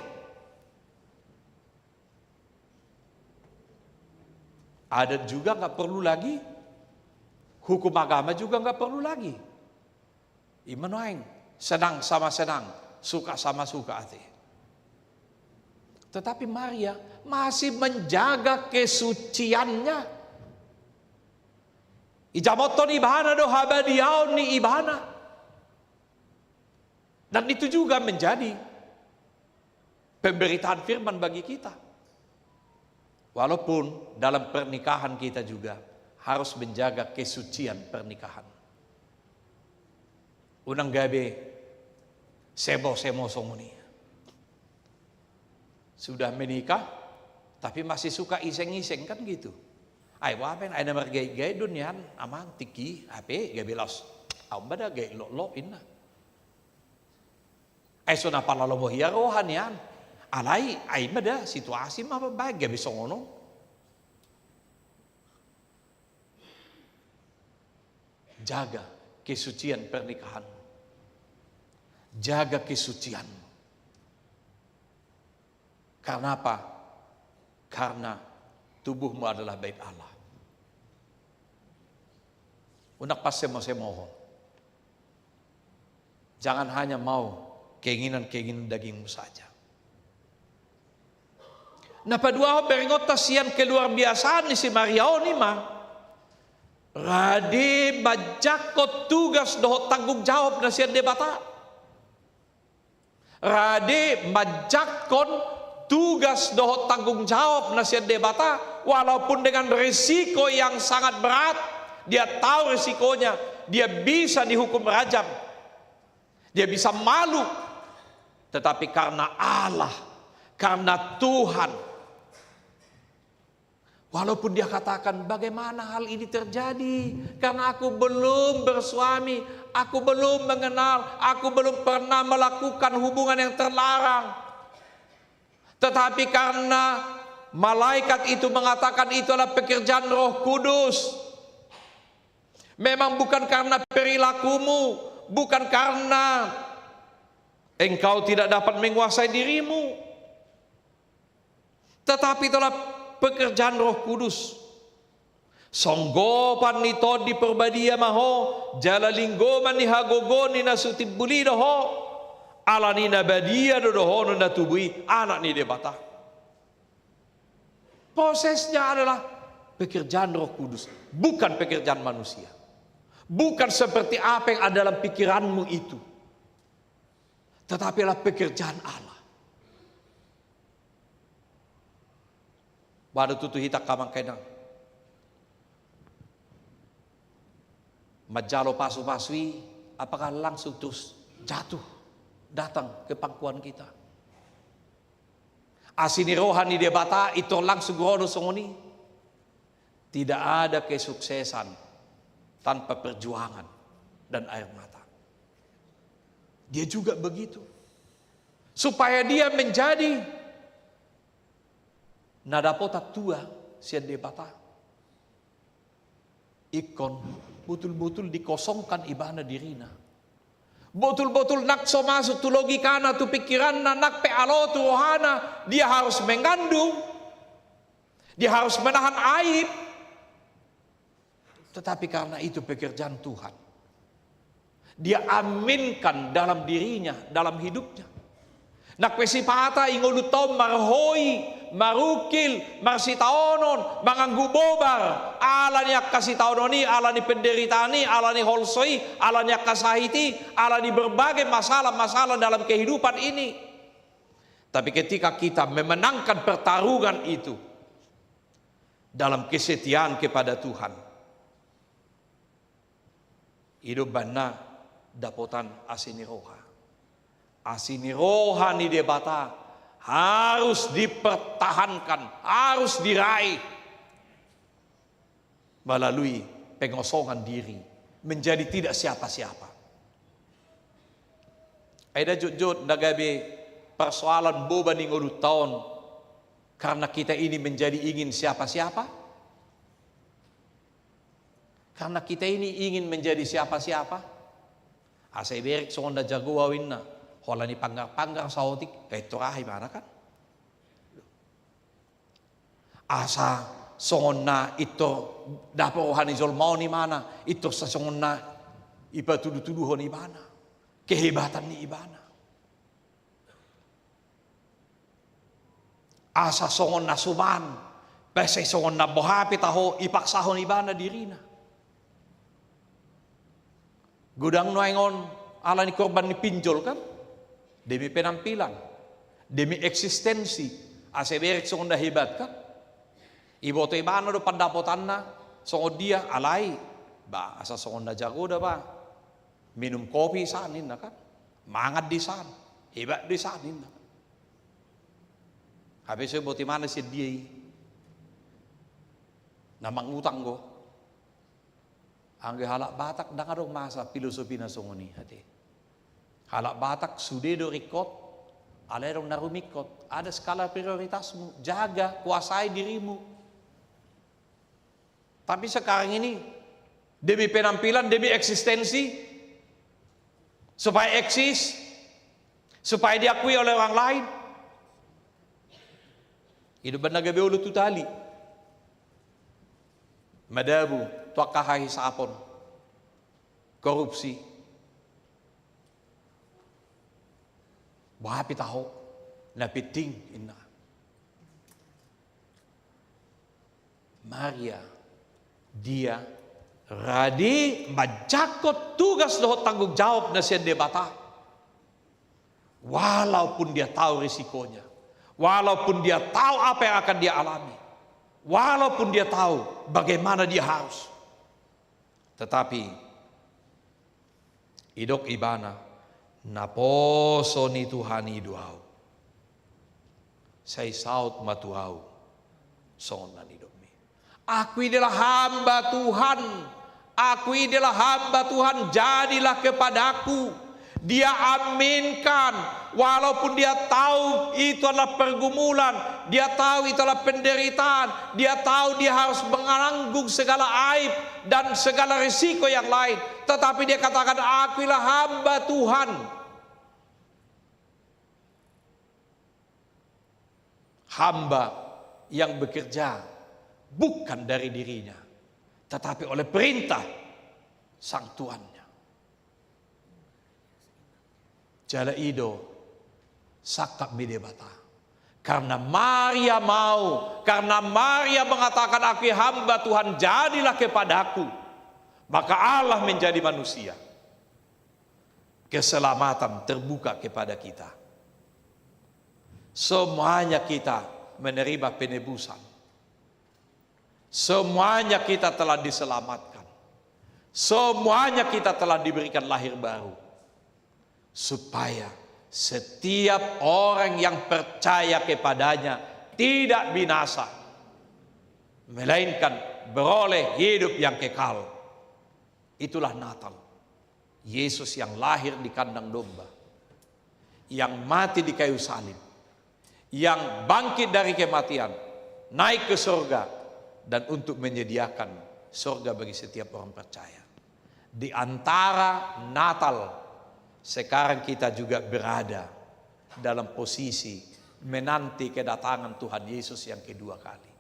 Adat juga nggak perlu lagi, hukum agama juga nggak perlu lagi. Ima nuaeng, senang sama senang, suka sama suka, ate. Tetapi Maria masih menjaga kesuciannya. Ijamothon ibana do habadiaon ni ibana. Dan itu juga menjadi pemberitaan firman bagi kita. Walaupun dalam pernikahan kita juga harus menjaga kesucian pernikahan. Unang gabe semo-semo songon i. Sudah menikah, tapi masih suka iseng-iseng, kan gitu. Ai, boha pe, ai na margait-gait do nian, amang, tingki, hape, gabe laos. Au ma da gait loklok, inna. Ai so na pala lomo hian roha nian. Alai, ai ma da, situasi ma mambaen, gabe songon on. Jaga kesucian pernikahanmu. Jaga kesucianmu. Karena apa? Karena tubuhmu adalah bait Allah. Unang pasemo-semohon. Jangan hanya mau keinginan-keinginan dagingmu saja. Na paduahon, berengonta sian keluarbiasaan ni si Maria on, ima rade manjangkon tugas dohot tanggung jawab na sian Debata. Rade manjangkon tugas dohot tanggung jawab na sian Debata, walaupun dengan risiko yang sangat berat. Dia tahu risikonya, dia bisa dihukum rajam, dia bisa malu. Tetapi karena Allah, karena Tuhan, walaupun dia katakan, "Bagaimana hal ini terjadi? Karena aku belum bersuami, aku belum mengenal, aku belum pernah melakukan hubungan yang terlarang." Tetapi karena malaikat itu mengatakan itu adalah pekerjaan Roh Kudus. Memang bukan karena perilakumu, bukan karena engkau tidak dapat menguasai dirimu. Tetapi itulah pekerjaan Roh Kudus. Songgopan ni Tondi Porbadia ma ho, jala linggoman ni hagogoon ni na so timbul i do ho, alani na badia do dohonon na tubu i, Anak ni Debata. Prosesnya adalah pekerjaan Roh Kudus, bukan pekerjaan manusia. Bukan seperti apa yang ada dalam pikiranmu itu, tetapi adalah pekerjaan Allah. Boha do tutu hita angka amang inang, manjalo pasu-pasu i, apakah langsung terus jatuh datang ke pangkuan kita? Asi ni roha ni Debata i tor langsung ro do songon i? Tidak ada kesuksesan tanpa perjuangan dan air mata. Dia juga begitu. Supaya dia menjadi na dapotan tua sian Debata, ingkon botul-botul dikosongkan ibana dirina. Botul-botul nang so masuk tu logikana, tu pikiranna, nang pe alo tu rohana, dia harus mengandung, dia harus menahan aib. Tetapi karena itu pekerjaan Tuhan, dia aminkan dalam dirinya, dalam hidupnya. Nang pe sipata i ngolunta on marhoi, marungkil, marsitaonon, manganggu bobar, ala ni angka sitaonon i, ala ni penderitaan i, ala ni holso i, ala ni angka sahit i, ala ni berbagai masalah-masalah dalam kehidupan ini. Tapi ketika kita memenangkan pertarungan itu dalam kesetiaan kepada Tuhan, i do umbahen na dapotan asi ni roha. Asi ni roha ni Debata harus dipertahankan, harus diraih melalui pengosongan diri, menjadi tidak siapa-siapa. Ai nda jotjot na gabe persoalan boban ni ngolunta on karena kita ini menjadi ingin siapa-siapa? Karena kita ini ingin menjadi siapa-siapa? Asa iberek songon na jago au inna, holan ipanggar-panggar saotik, eh, tor aha ibana kan? Asa songon na pintor dapot roha ni jolma on ibana, pintor sa songon na ipatudu-tuduhon ibana kehebatan ni ibana. Asa songon na suman, pe sai songon na boha pe taho ipaksahon ibana dirina. Godang nuaeng on ala ni korban ni pinjol kan? Demi penampilan, demi eksistensi, asa iberek songon na hebat kan? Iboto ibana do pandapotanna songon dia, alai, ba, asa songon na jago da ba. Minum kopi san ninna kan? Mangan di san, hebat di san ninna. Hape so iboto ibana sian dia i na mangutang do. Anggo halak Batak ndang adong masa filosofi na songon i ate. Halak Batak sude do ringkot, alai adong na rumingkot. Ada skala prioritasmu, jaga, kuasai dirimu. Tapi sekarang ini demi penampilan, demi eksistensi, supaya eksis, supaya diakui oleh orang lain. I do umbahen na gabe olo tu tali. Madabu tu angka hahisapon, korupsi. Boha pe taho, na penting inna. Maria, dia rade manjangkon tugas dohot tanggung jawab na sian Debata. Walaupun dia tahu risikonya, walaupun dia tahu apa yang akan dia alami, walaupun dia tahu bagaimana dia harus, tetapi didok ibana, naposo ni Tuhan i do ahu. Sai saut ma tu ahu songon na nidokmi. Aku ini adalah hamba Tuhan. Aku ini adalah hamba Tuhan, jadilah kepadaku. Dia aminkan, walaupun dia tahu itu adalah pergumulan, dia tahu itu adalah penderitaan, dia tahu dia harus menanggung segala aib dan segala risiko yang lain. Tetapi dia katakan, "Aku inilah hamba Tuhan." Hamba yang bekerja bukan dari dirinya, tetapi oleh perintah sang tuannya. Jala i do sangkap ni Debata. Karena Maria mau, karena Maria mengatakan, "Aku hamba Tuhan, jadilah kepadaku." Maka Allah menjadi manusia. Keselamatan terbuka kepada kita. Semuanya kita menerima penebusan. Semuanya kita telah diselamatkan. Semuanya kita telah diberikan lahir baru. Supaya setiap orang yang percaya kepada-Nya tidak binasa, melainkan beroleh hidup yang kekal. Itulah Natal. Yesus yang lahir di kandang domba, yang mati di kayu salib, yang bangkit dari kematian, naik ke surga, dan untuk menyediakan surga bagi setiap orang percaya. Di antara Natal, sekarang kita juga berada dalam posisi menanti kedatangan Tuhan Yesus yang kedua kali.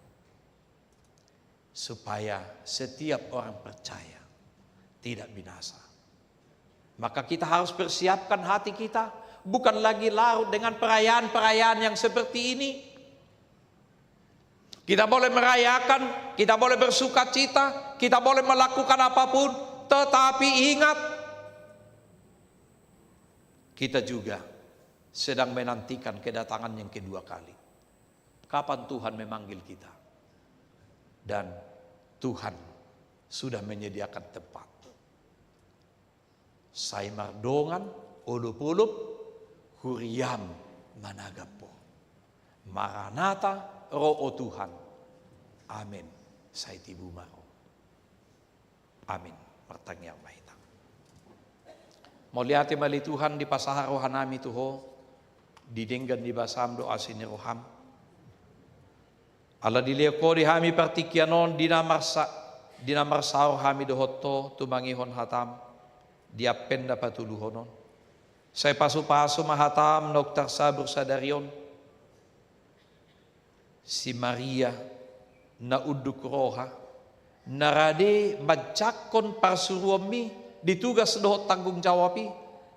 Supaya setiap orang percaya tidak binasa. Maka kita harus persiapkan hati kita, bukan lagi larut dengan perayaan-perayaan yang seperti ini. Kita boleh merayakan, kita boleh bersukacita, kita boleh melakukan apapun, tetapi ingat, kita juga sedang menantikan kedatangan yang kedua kali. Kapan Tuhan memanggil kita? Dan Tuhan sudah menyediakan tempat. Sai mardongan olopolop, huriaM managap Ho. Maranata, ro, o Tuhan. Amen. Sai tibu ma ro. Amin. Martangiang ma hita. Mauliate ma ale Tuhan, dipasahat rohanami tu Ho, di denggan ni basaM dohot asi ni rohaM. Ala dilehon Ho di hami partingkian on, di na marsa-, di na marsaor hami dohot Ho tumangihon hataM, di ampen na patuluhon on. Sai pasupasu ma hataM naung tarsabur sadari on. Si Maria, na unduk roha, na rade manjangkon parsuruonMi di tugas dohot tanggung jawab i,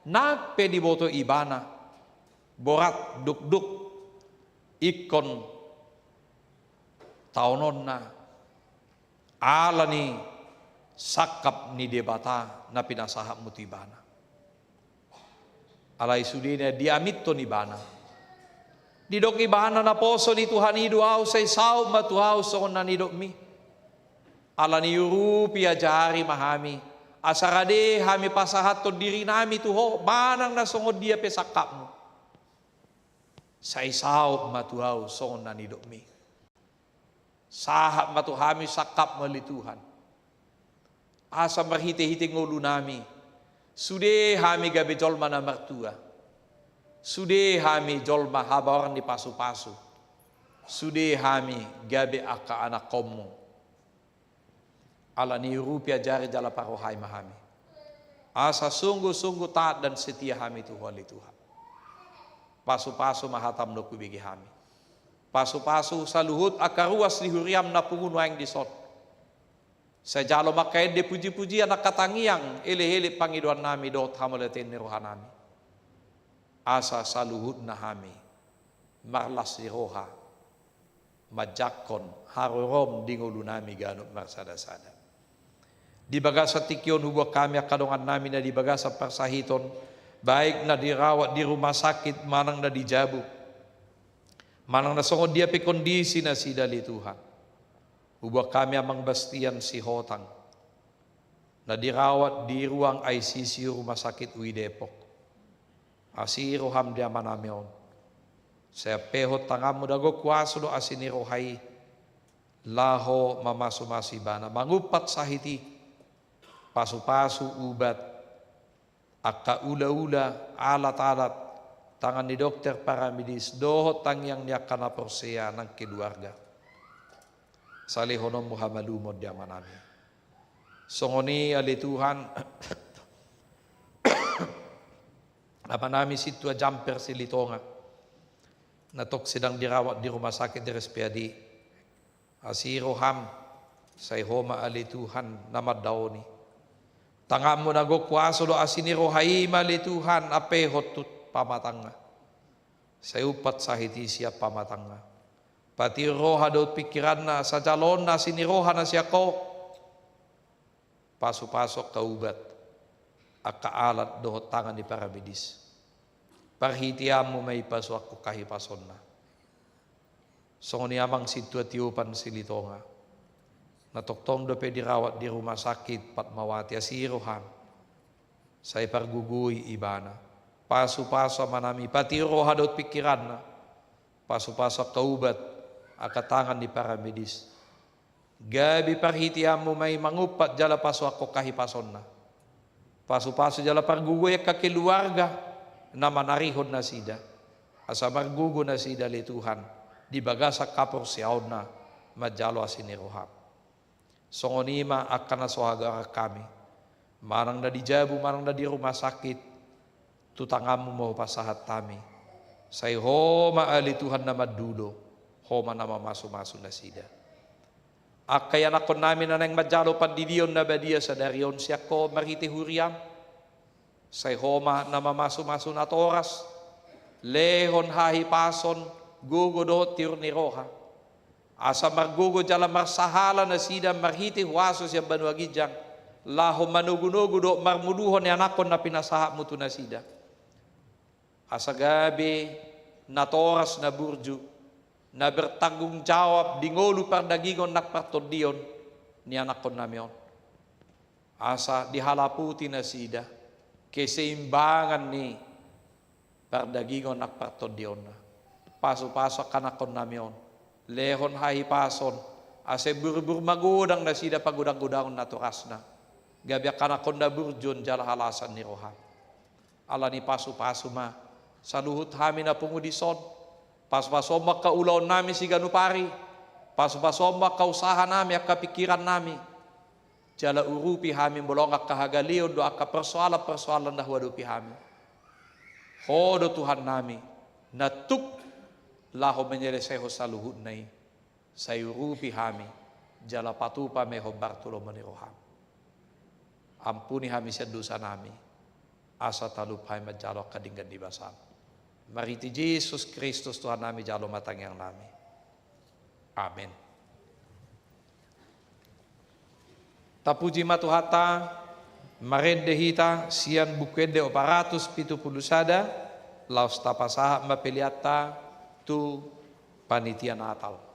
nang pe diboto ibana borat dukduk ingkon taononna, ala ni sangkap ni Debata na pinasahatMu tu ibana. Alai sude na diaminhon ibana, didok ibana, naposo ni Tuhan i do ahu, sai saut ma tu ahu songon na nidokMi. Ala ni i urupi, ajari ma hami, asa rade hami pasahathon dirinami tu Ho, manang na songon dia pe sangkapMu. Sai saut ma tu ahu songon na nidokMi. Sahat ma tu hami sangkapMu ale Tuhan. Asa marhitehite ngolunami, sude hami gabe jolma na martua. Sude hami jolma habaoran ni pasupasu. Sude hami gabe angka anakkonMu. Ala ni i urupi, ajari jala parrohai ma hami. Asa sungguh-sungguh taat dan setia hami tu Ho ale Tuhan. Pasupasu ma hataM naung hubege hami. Pasupasu saluhut angka ruas ni huriaM na pungu nuaeng dison. Sai jalo ma angka ende puji-pujian, angka tangiang, elek-elek pangidoannami dohot hamauliateon ni rohanami. Asa saluhutna hami marlas ni roha manjangkon haroroM di ngolunami ganup marsada-sada. Di bagasan tingki on huboan hami angka dongannami na di bagasan parsahiton, baik na dirawat di rumah sakit manang na di jabu, manang na songon dia pe kondisi nasida ale Tuhan. Huboan hami Amang Bastian Sihotang, na dirawat di ruang I C U Rumah Sakit U I Depok. Asi rohaM di amanami on. Sai ampehon tanganMu na gok huaso dohot asi ni roha i, laho mamasu-masu ibana, mangumpat sahit i, pasu-pasu, ubat, angka ula-ula, alat-alat, tangan ni dokter, paramedis, dohot tangiang ni angka na porsea nang keluarga. Sai lehononMu hamalumon di amanami. Songon i ale Tuhan, amanami Sintua Jamper Silitonga, na tong sedang dirawat di Rumah Sakit R S P A D. Asi rohaM, sai Ho ma ale Tuhan na mandaoni. TanganMu na gok huaso dohot asi ni roha i ma ale Tuhan ampehon tu pamatangna. Sai umpat sahit i sian pamatangna. Patiur roha dohot pingkiranna, asa jaloonna asi ni roha na sian Ho. Pasupasu angka ubat, angka alat dohot tangan ni paramedis. Parhiteanmu ma i pasuanhon hahipasonna. Songon i amang sintua tiopan Silitonga, na tongtong dope dirawat di rumah sakit Fatmawati, asi roham. Sai pargogoi ibana. Pasupasu amanami, patio roha dohot pingkiranna. Pasupasu angka ubat, angka tangan ni paramedis. Gabe parhiteanmu ma i mangumpat jala pasuanhon hahipasonna. Pasupasu jala pargogoi angka keluarga na manarihon nasida. Asa margogo nasida ale Tuhan, di bagasan haporseaonna manjalo asi ni roham. Songon i ma angka na so hagaran hami, manang na di jabu, manang na di rumah sakit, tu tanganmu ma hupasahat hami. Sai Ho ma ale Tuhan na mandulo, Ho ma na mamasumasu nasida. Angka ianakkonnami na naeng manjalo pandidion na badia sadari on sian Ho marhite huriam, sai Ho ma na mamasumasu natoras, lehon hahipason, gogo dohot tiur ni roha. Asa margogo jala marsahala nasida marhite huaso sian banua ginjang, laho manogunogu dohot marmuluhon ianakkon na pinasahatmu tu nasida. Asa gabe natoras na burju, na bertanggung jawab di ngolu pardagingon nang partondion ni ianakkonnami on. Asa dihalaputi nasida keseimbangan ni pardagingon nang partondionna. Pasupasu angka ianakkonnami on. Lehon hahipason, asa burjur magodang nasida pagodanggodangon natorasna. Gabe angka ianakkon na burju on jala halasan ni roham. Alani pasupasu ma saluhut hami na pungu dison. Pasupasuon ma angka ulaonnami siganup ari. Pasupasuon ma angka usahanami, angka pingkirannami. Jala urupi hami molo angka hagaleon dohot angka persoalan-persoalan na huadopi hami. Ho do Tuhannami, na tuk laho menyelesaikan saluhutna i. Sai urupi hami, jala patupa ma i hombar tu lomo ni roham. Ampuni hami sian dosanami, asa talup hami manjalo angka denggan ni basam. Marhite Jesus Kristus Tuhannami jalo ma tangiangnami. Amen. Tapuji ma Tuhanta, marende hita sian Buku Ende opat ratus pitu pulu sada, laos tapasahat ma peleanta tu panitia Natal.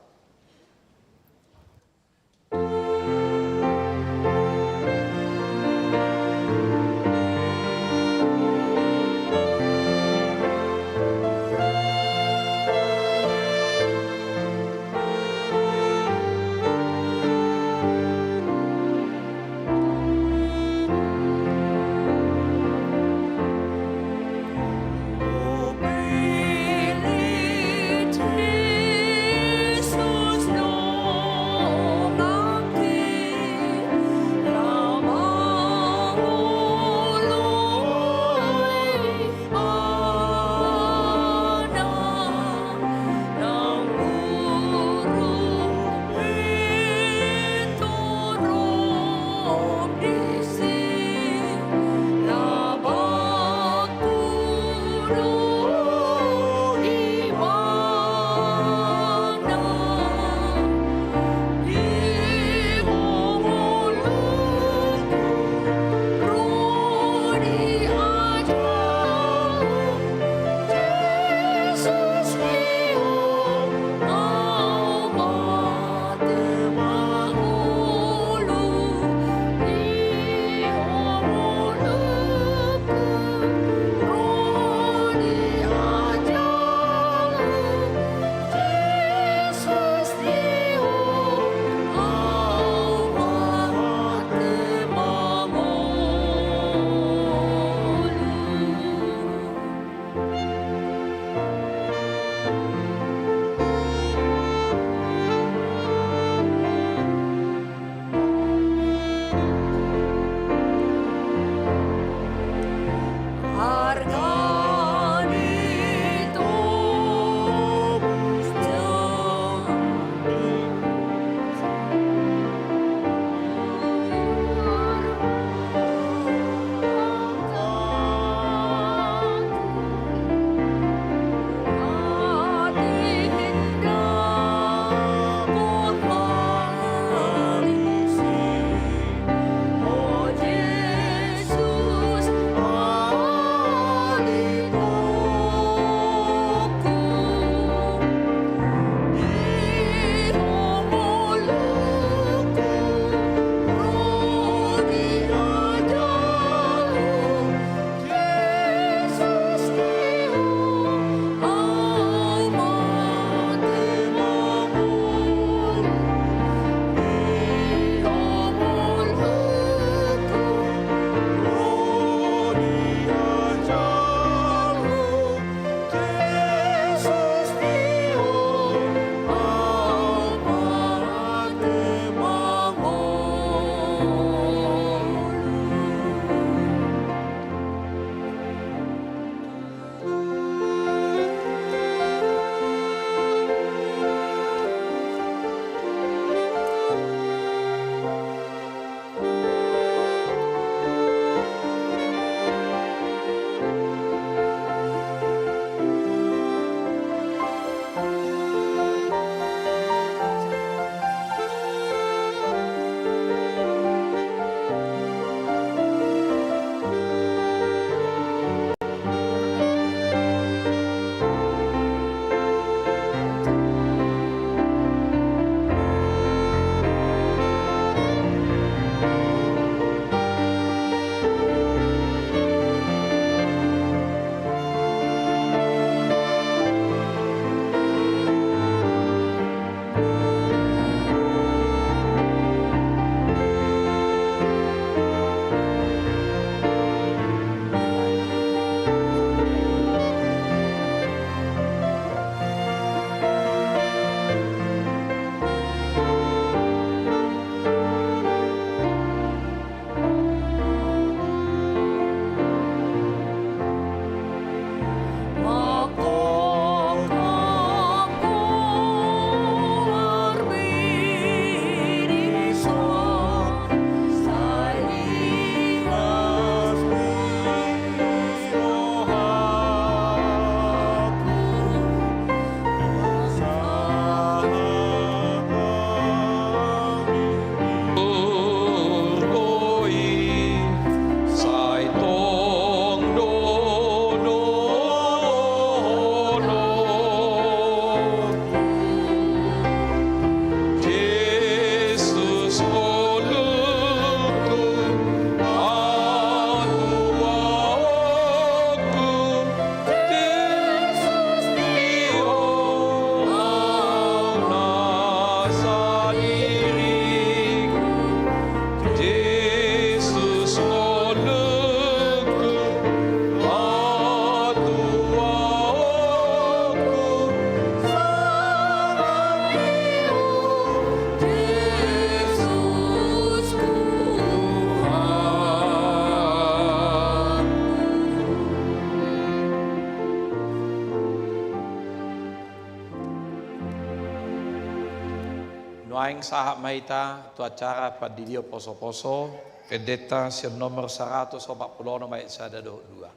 Naeng sahat ma hita tu acara pandidion poso-poso, endenta sian nomor saratus opat pulu onom ayat sada dohot dua.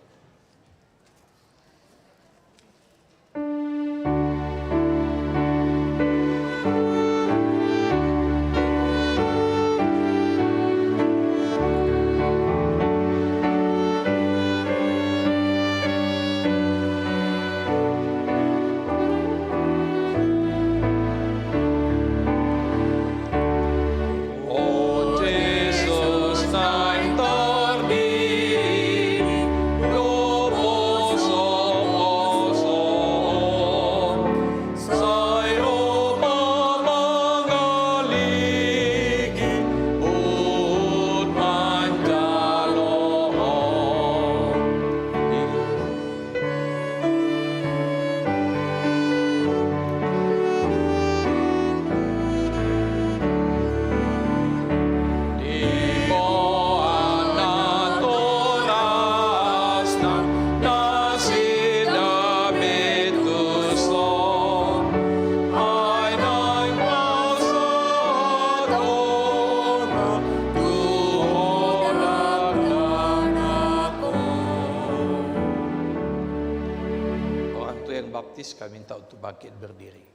Orang tua yang baptis, kami minta untuk bangkit berdiri.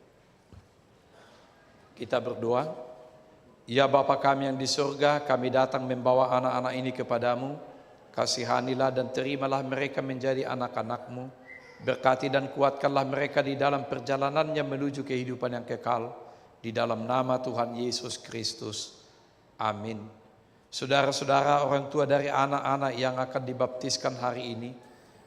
Kita berdoa. Ya Bapa kami yang di surga, kami datang membawa anak-anak ini kepadamu. Kasihanilah dan terimalah mereka menjadi anak-anakmu. Berkati dan kuatkanlah mereka di dalam perjalanannya menuju kehidupan yang kekal. Di dalam nama Tuhan Yesus Kristus. Amin. Saudara-saudara, orang tua dari anak-anak yang akan dibaptiskan hari ini,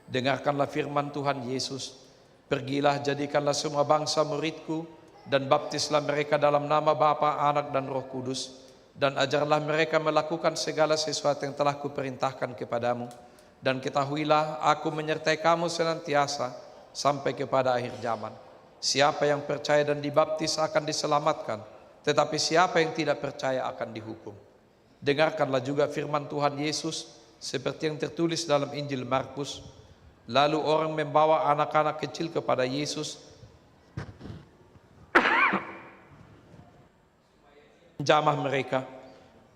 dengarkanlah firman Tuhan Yesus. Pergilah, jadikanlah semua bangsa muridku, dan baptislah mereka dalam nama Bapa, Anak, dan Roh Kudus, dan ajarlah mereka melakukan segala sesuatu yang telah kuperintahkan kepadamu. Dan ketahuilah, aku menyertai kamu senantiasa sampai kepada akhir zaman. Siapa yang percaya dan dibaptis akan diselamatkan, tetapi siapa yang tidak percaya akan dihukum. Dengarkanlah juga firman Tuhan Yesus seperti yang tertulis dalam Injil Markus. Lalu orang membawa anak-anak kecil kepada Yesus, menjamah mereka.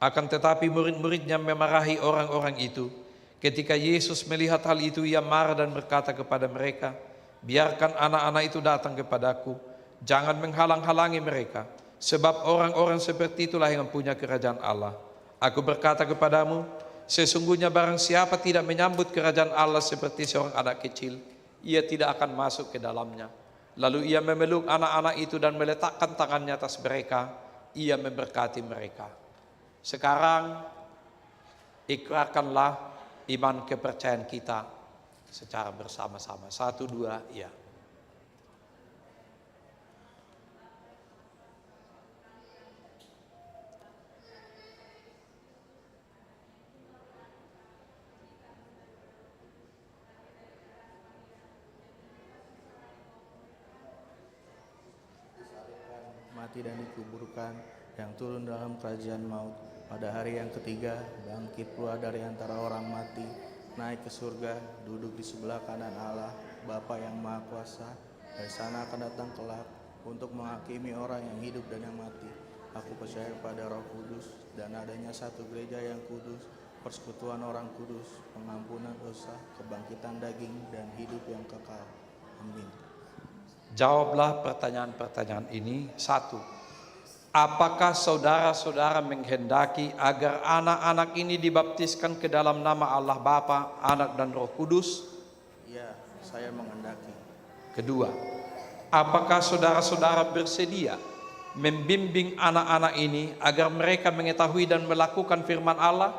Akan tetapi murid-muridnya memarahi orang-orang itu. Ketika Yesus melihat hal itu, ia marah dan berkata kepada mereka, "Biarkan anak-anak itu datang kepadaku, jangan menghalang-halangi mereka, sebab orang-orang seperti itulah yang mempunyai kerajaan Allah. Aku berkata kepadamu, sesungguhnya barang siapa tidak menyambut kerajaan Allah seperti seorang anak kecil, ia tidak akan masuk ke dalamnya." Lalu ia memeluk anak-anak itu dan meletakkan tangannya atas mereka, ia memberkati mereka. Sekarang, ikrarkanlah iman kepercayaan kita secara bersama-sama. Satu, dua, ya. Mati dan dikuburkan, yang turun dalam kerajaan maut, pada hari yang ketiga bangkit pula dari antara orang mati, naik ke surga, duduk di sebelah kanan Allah, Bapa yang Maha Kuasa. Dari sana akan datang kelak untuk menghakimi orang yang hidup dan yang mati. Aku percaya kepada Roh Kudus dan adanya satu gereja yang kudus, persekutuan orang kudus, pengampunan dosa, kebangkitan daging, dan hidup yang kekal. Amin. Jawablah pertanyaan-pertanyaan ini. Satu, apakah saudara-saudara menghendaki agar anak-anak ini dibaptiskan ke dalam nama Allah Bapa, Anak, dan Roh Kudus? Ya, saya menghendaki. Kedua, apakah saudara-saudara bersedia membimbing anak-anak ini agar mereka mengetahui dan melakukan firman Allah?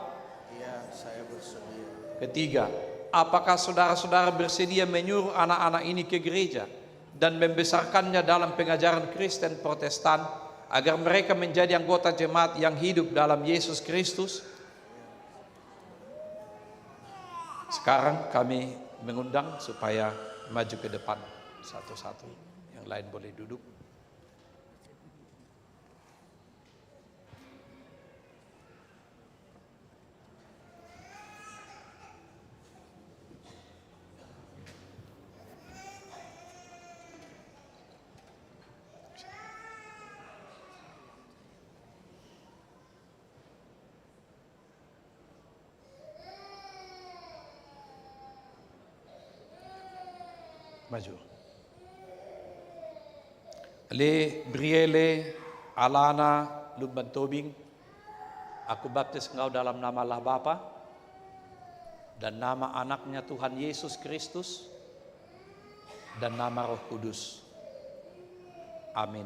Ya, saya bersedia. Ketiga, apakah saudara-saudara bersedia menyuruh anak-anak ini ke gereja dan membesarkannya dalam pengajaran Kristen Protestan agar mereka menjadi anggota jemaat yang hidup dalam Yesus Kristus? Sekarang kami mengundang supaya maju ke depan satu-satu. Yang lain boleh duduk. Maju. Ale Briele Alana Lumban Tobing, aku baptis engkau dalam nama Allah Bapa, dan nama Anaknya Tuhan Yesus Kristus, dan nama Roh Kudus. Amin.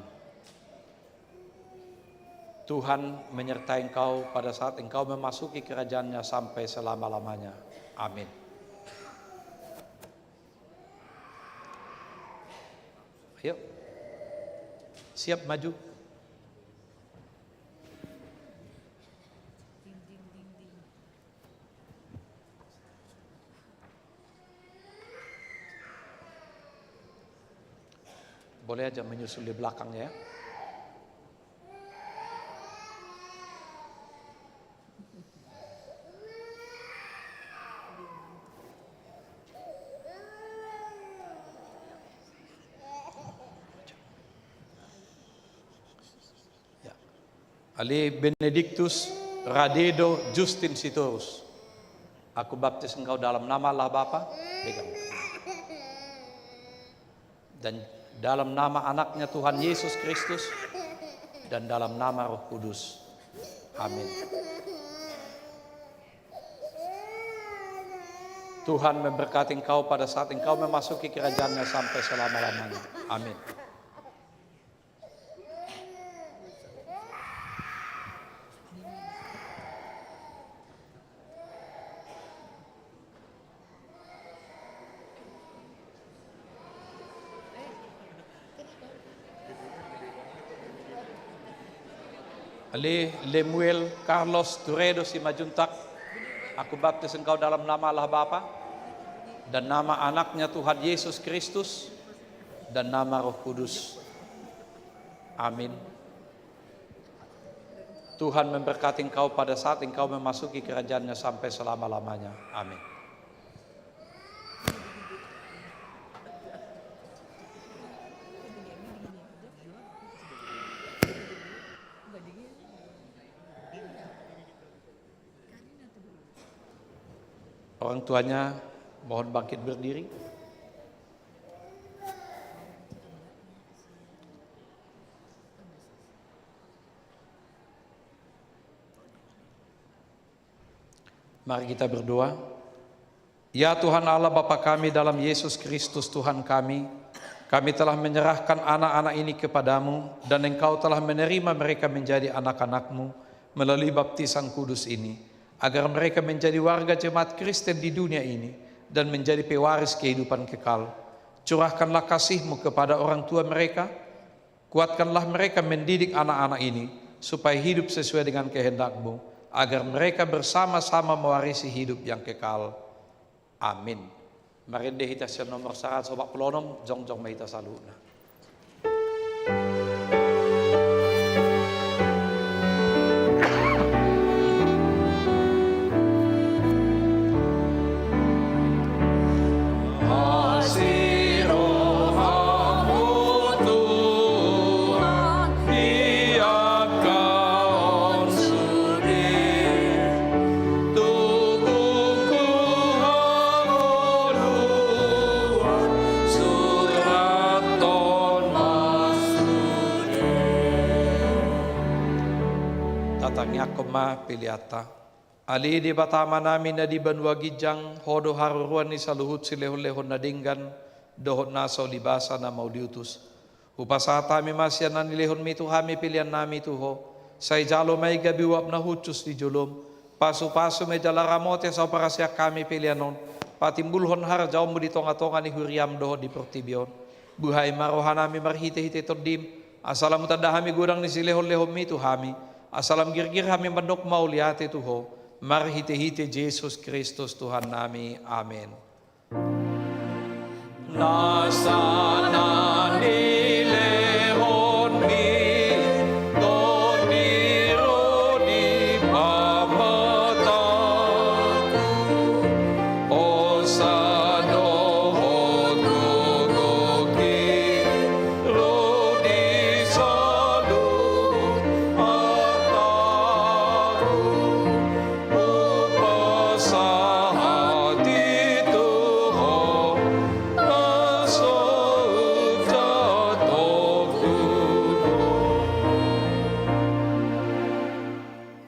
Tuhan menyertai engkau pada saat engkau memasuki kerajaan-Nya sampai selama-lamanya. Amin. Ayo. Siap maju. Boleh aja menyusul di belakangnya, ya. Ya. Ale Benedictus Radedo Justin Sitorus, aku baptis engkau dalam nama Allah Bapa, pegang. Dan dalam nama Anaknya Tuhan Yesus Kristus, dan dalam nama Roh Kudus. Amin. Tuhan memberkati engkau pada saat engkau memasuki kerajaan-Nya sampai selama-lamanya. Amin. Ale Lemuel Carlos Turedo Simanjuntak, aku baptis engkau dalam nama Allah Bapa, dan nama Anaknya Tuhan Yesus Kristus, dan nama Roh Kudus. Amin. Tuhan memberkati engkau pada saat engkau memasuki kerajaan-Nya sampai selama-lamanya. Amin. Orang tuanya mohon bangkit berdiri. Mari kita berdoa. Ya Tuhan Allah Bapa kami dalam Yesus Kristus Tuhan kami, kami telah menyerahkan anak-anak ini kepada-Mu, dan Engkau telah menerima mereka menjadi anak-anak-Mu melalui baptisan kudus ini, agar mereka menjadi warga jemaat Kristen di dunia ini dan menjadi pewaris kehidupan kekal. Curahkanlah kasih-Mu kepada orang tua mereka, kuatkanlah mereka mendidik anak-anak ini, supaya hidup sesuai dengan kehendak-Mu, agar mereka bersama-sama mewarisi hidup yang kekal. Amin. Marende hita sian nomor saratus opat pulu onom, jongjong ma hita saluhutna. Tatangiangkon ma peleanta. Ale Debata Amanami na di banua ginjang, Ho do haroroan ni saluhut silehon-lehon na denggan dohot na so libasa na mauliutus. Hupasahat hami ma sian na nilehonmi tu hami peleannami tu Ho. Sai jalo ma i gabe uap na hushus di jolom. Pasu-pasu ma i jala ramoti asa huparasian hami pelean on patimbulhon harajaonmu di tonga-tonga ni huriam dohot di portibi on. Buhai ma rohanami marhite-hite Tondim, asa lam hutanda hami godang ni silehon-lehonmi tu hami, asa lam girgir hami mandok mauliate tu Ho, marhite-hite Jesus Kristus Tuhannami. Amen. Nasa na nilehonmi, Tondi ro di pamataku, hosa dohot gogoki, ro di saluhut hataku. Hupasahat i tu Ho, na so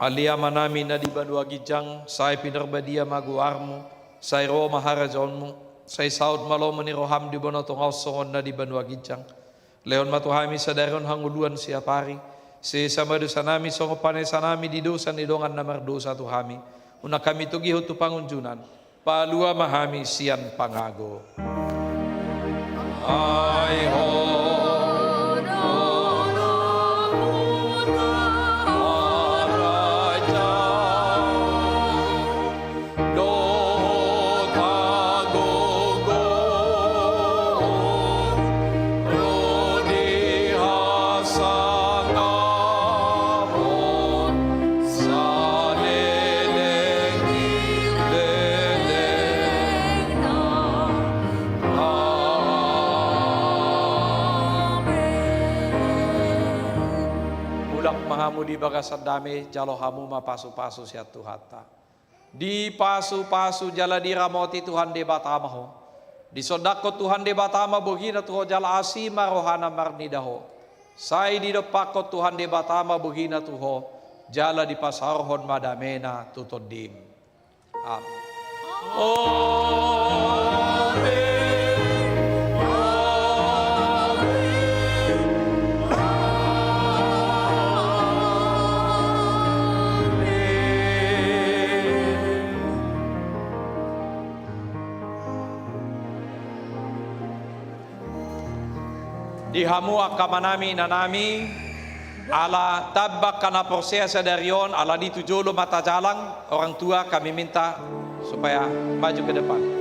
Ale Amanami na di banua ginjang, sai pinarbadia ma goarmu, sai ro ma harajaonmu, sai saut ma lomo ni roham di banua tonga on songon na di banua ginjang. Lehon ma tu hami sadari on hangoluan siapari, sesa ma dosanami songon panesanami di dosa ni dongan na mardosa tu hami. Unang hami togihon tu pangunjunan, palua ma hami sian pangago. Ai ho do hamu na harajaon dohot hagogoon ro di hasangapon saleleng ni lelengna. Amen. Mulak ma hamu di bagasan dame, jalo hamu ma pasupasu sian Tuhanta. Dipasupasu jala diramoti Tuhan Debata ma ho. Disondangkon Tuhan Debata ma bogina tu ho jala asi ma rohana marnida ho. Sai didompakkon Tuhan Debata ma bogina tu ho, jala dipasaorhon ma damena tu tondim. Amen. Amen. Amen. Amen. Di hamu angka amanami, inanami, ala tamba angka na porsea sadari on, alani tu jolo ma tajalang, orang tua kami minta supaya maju ke depan.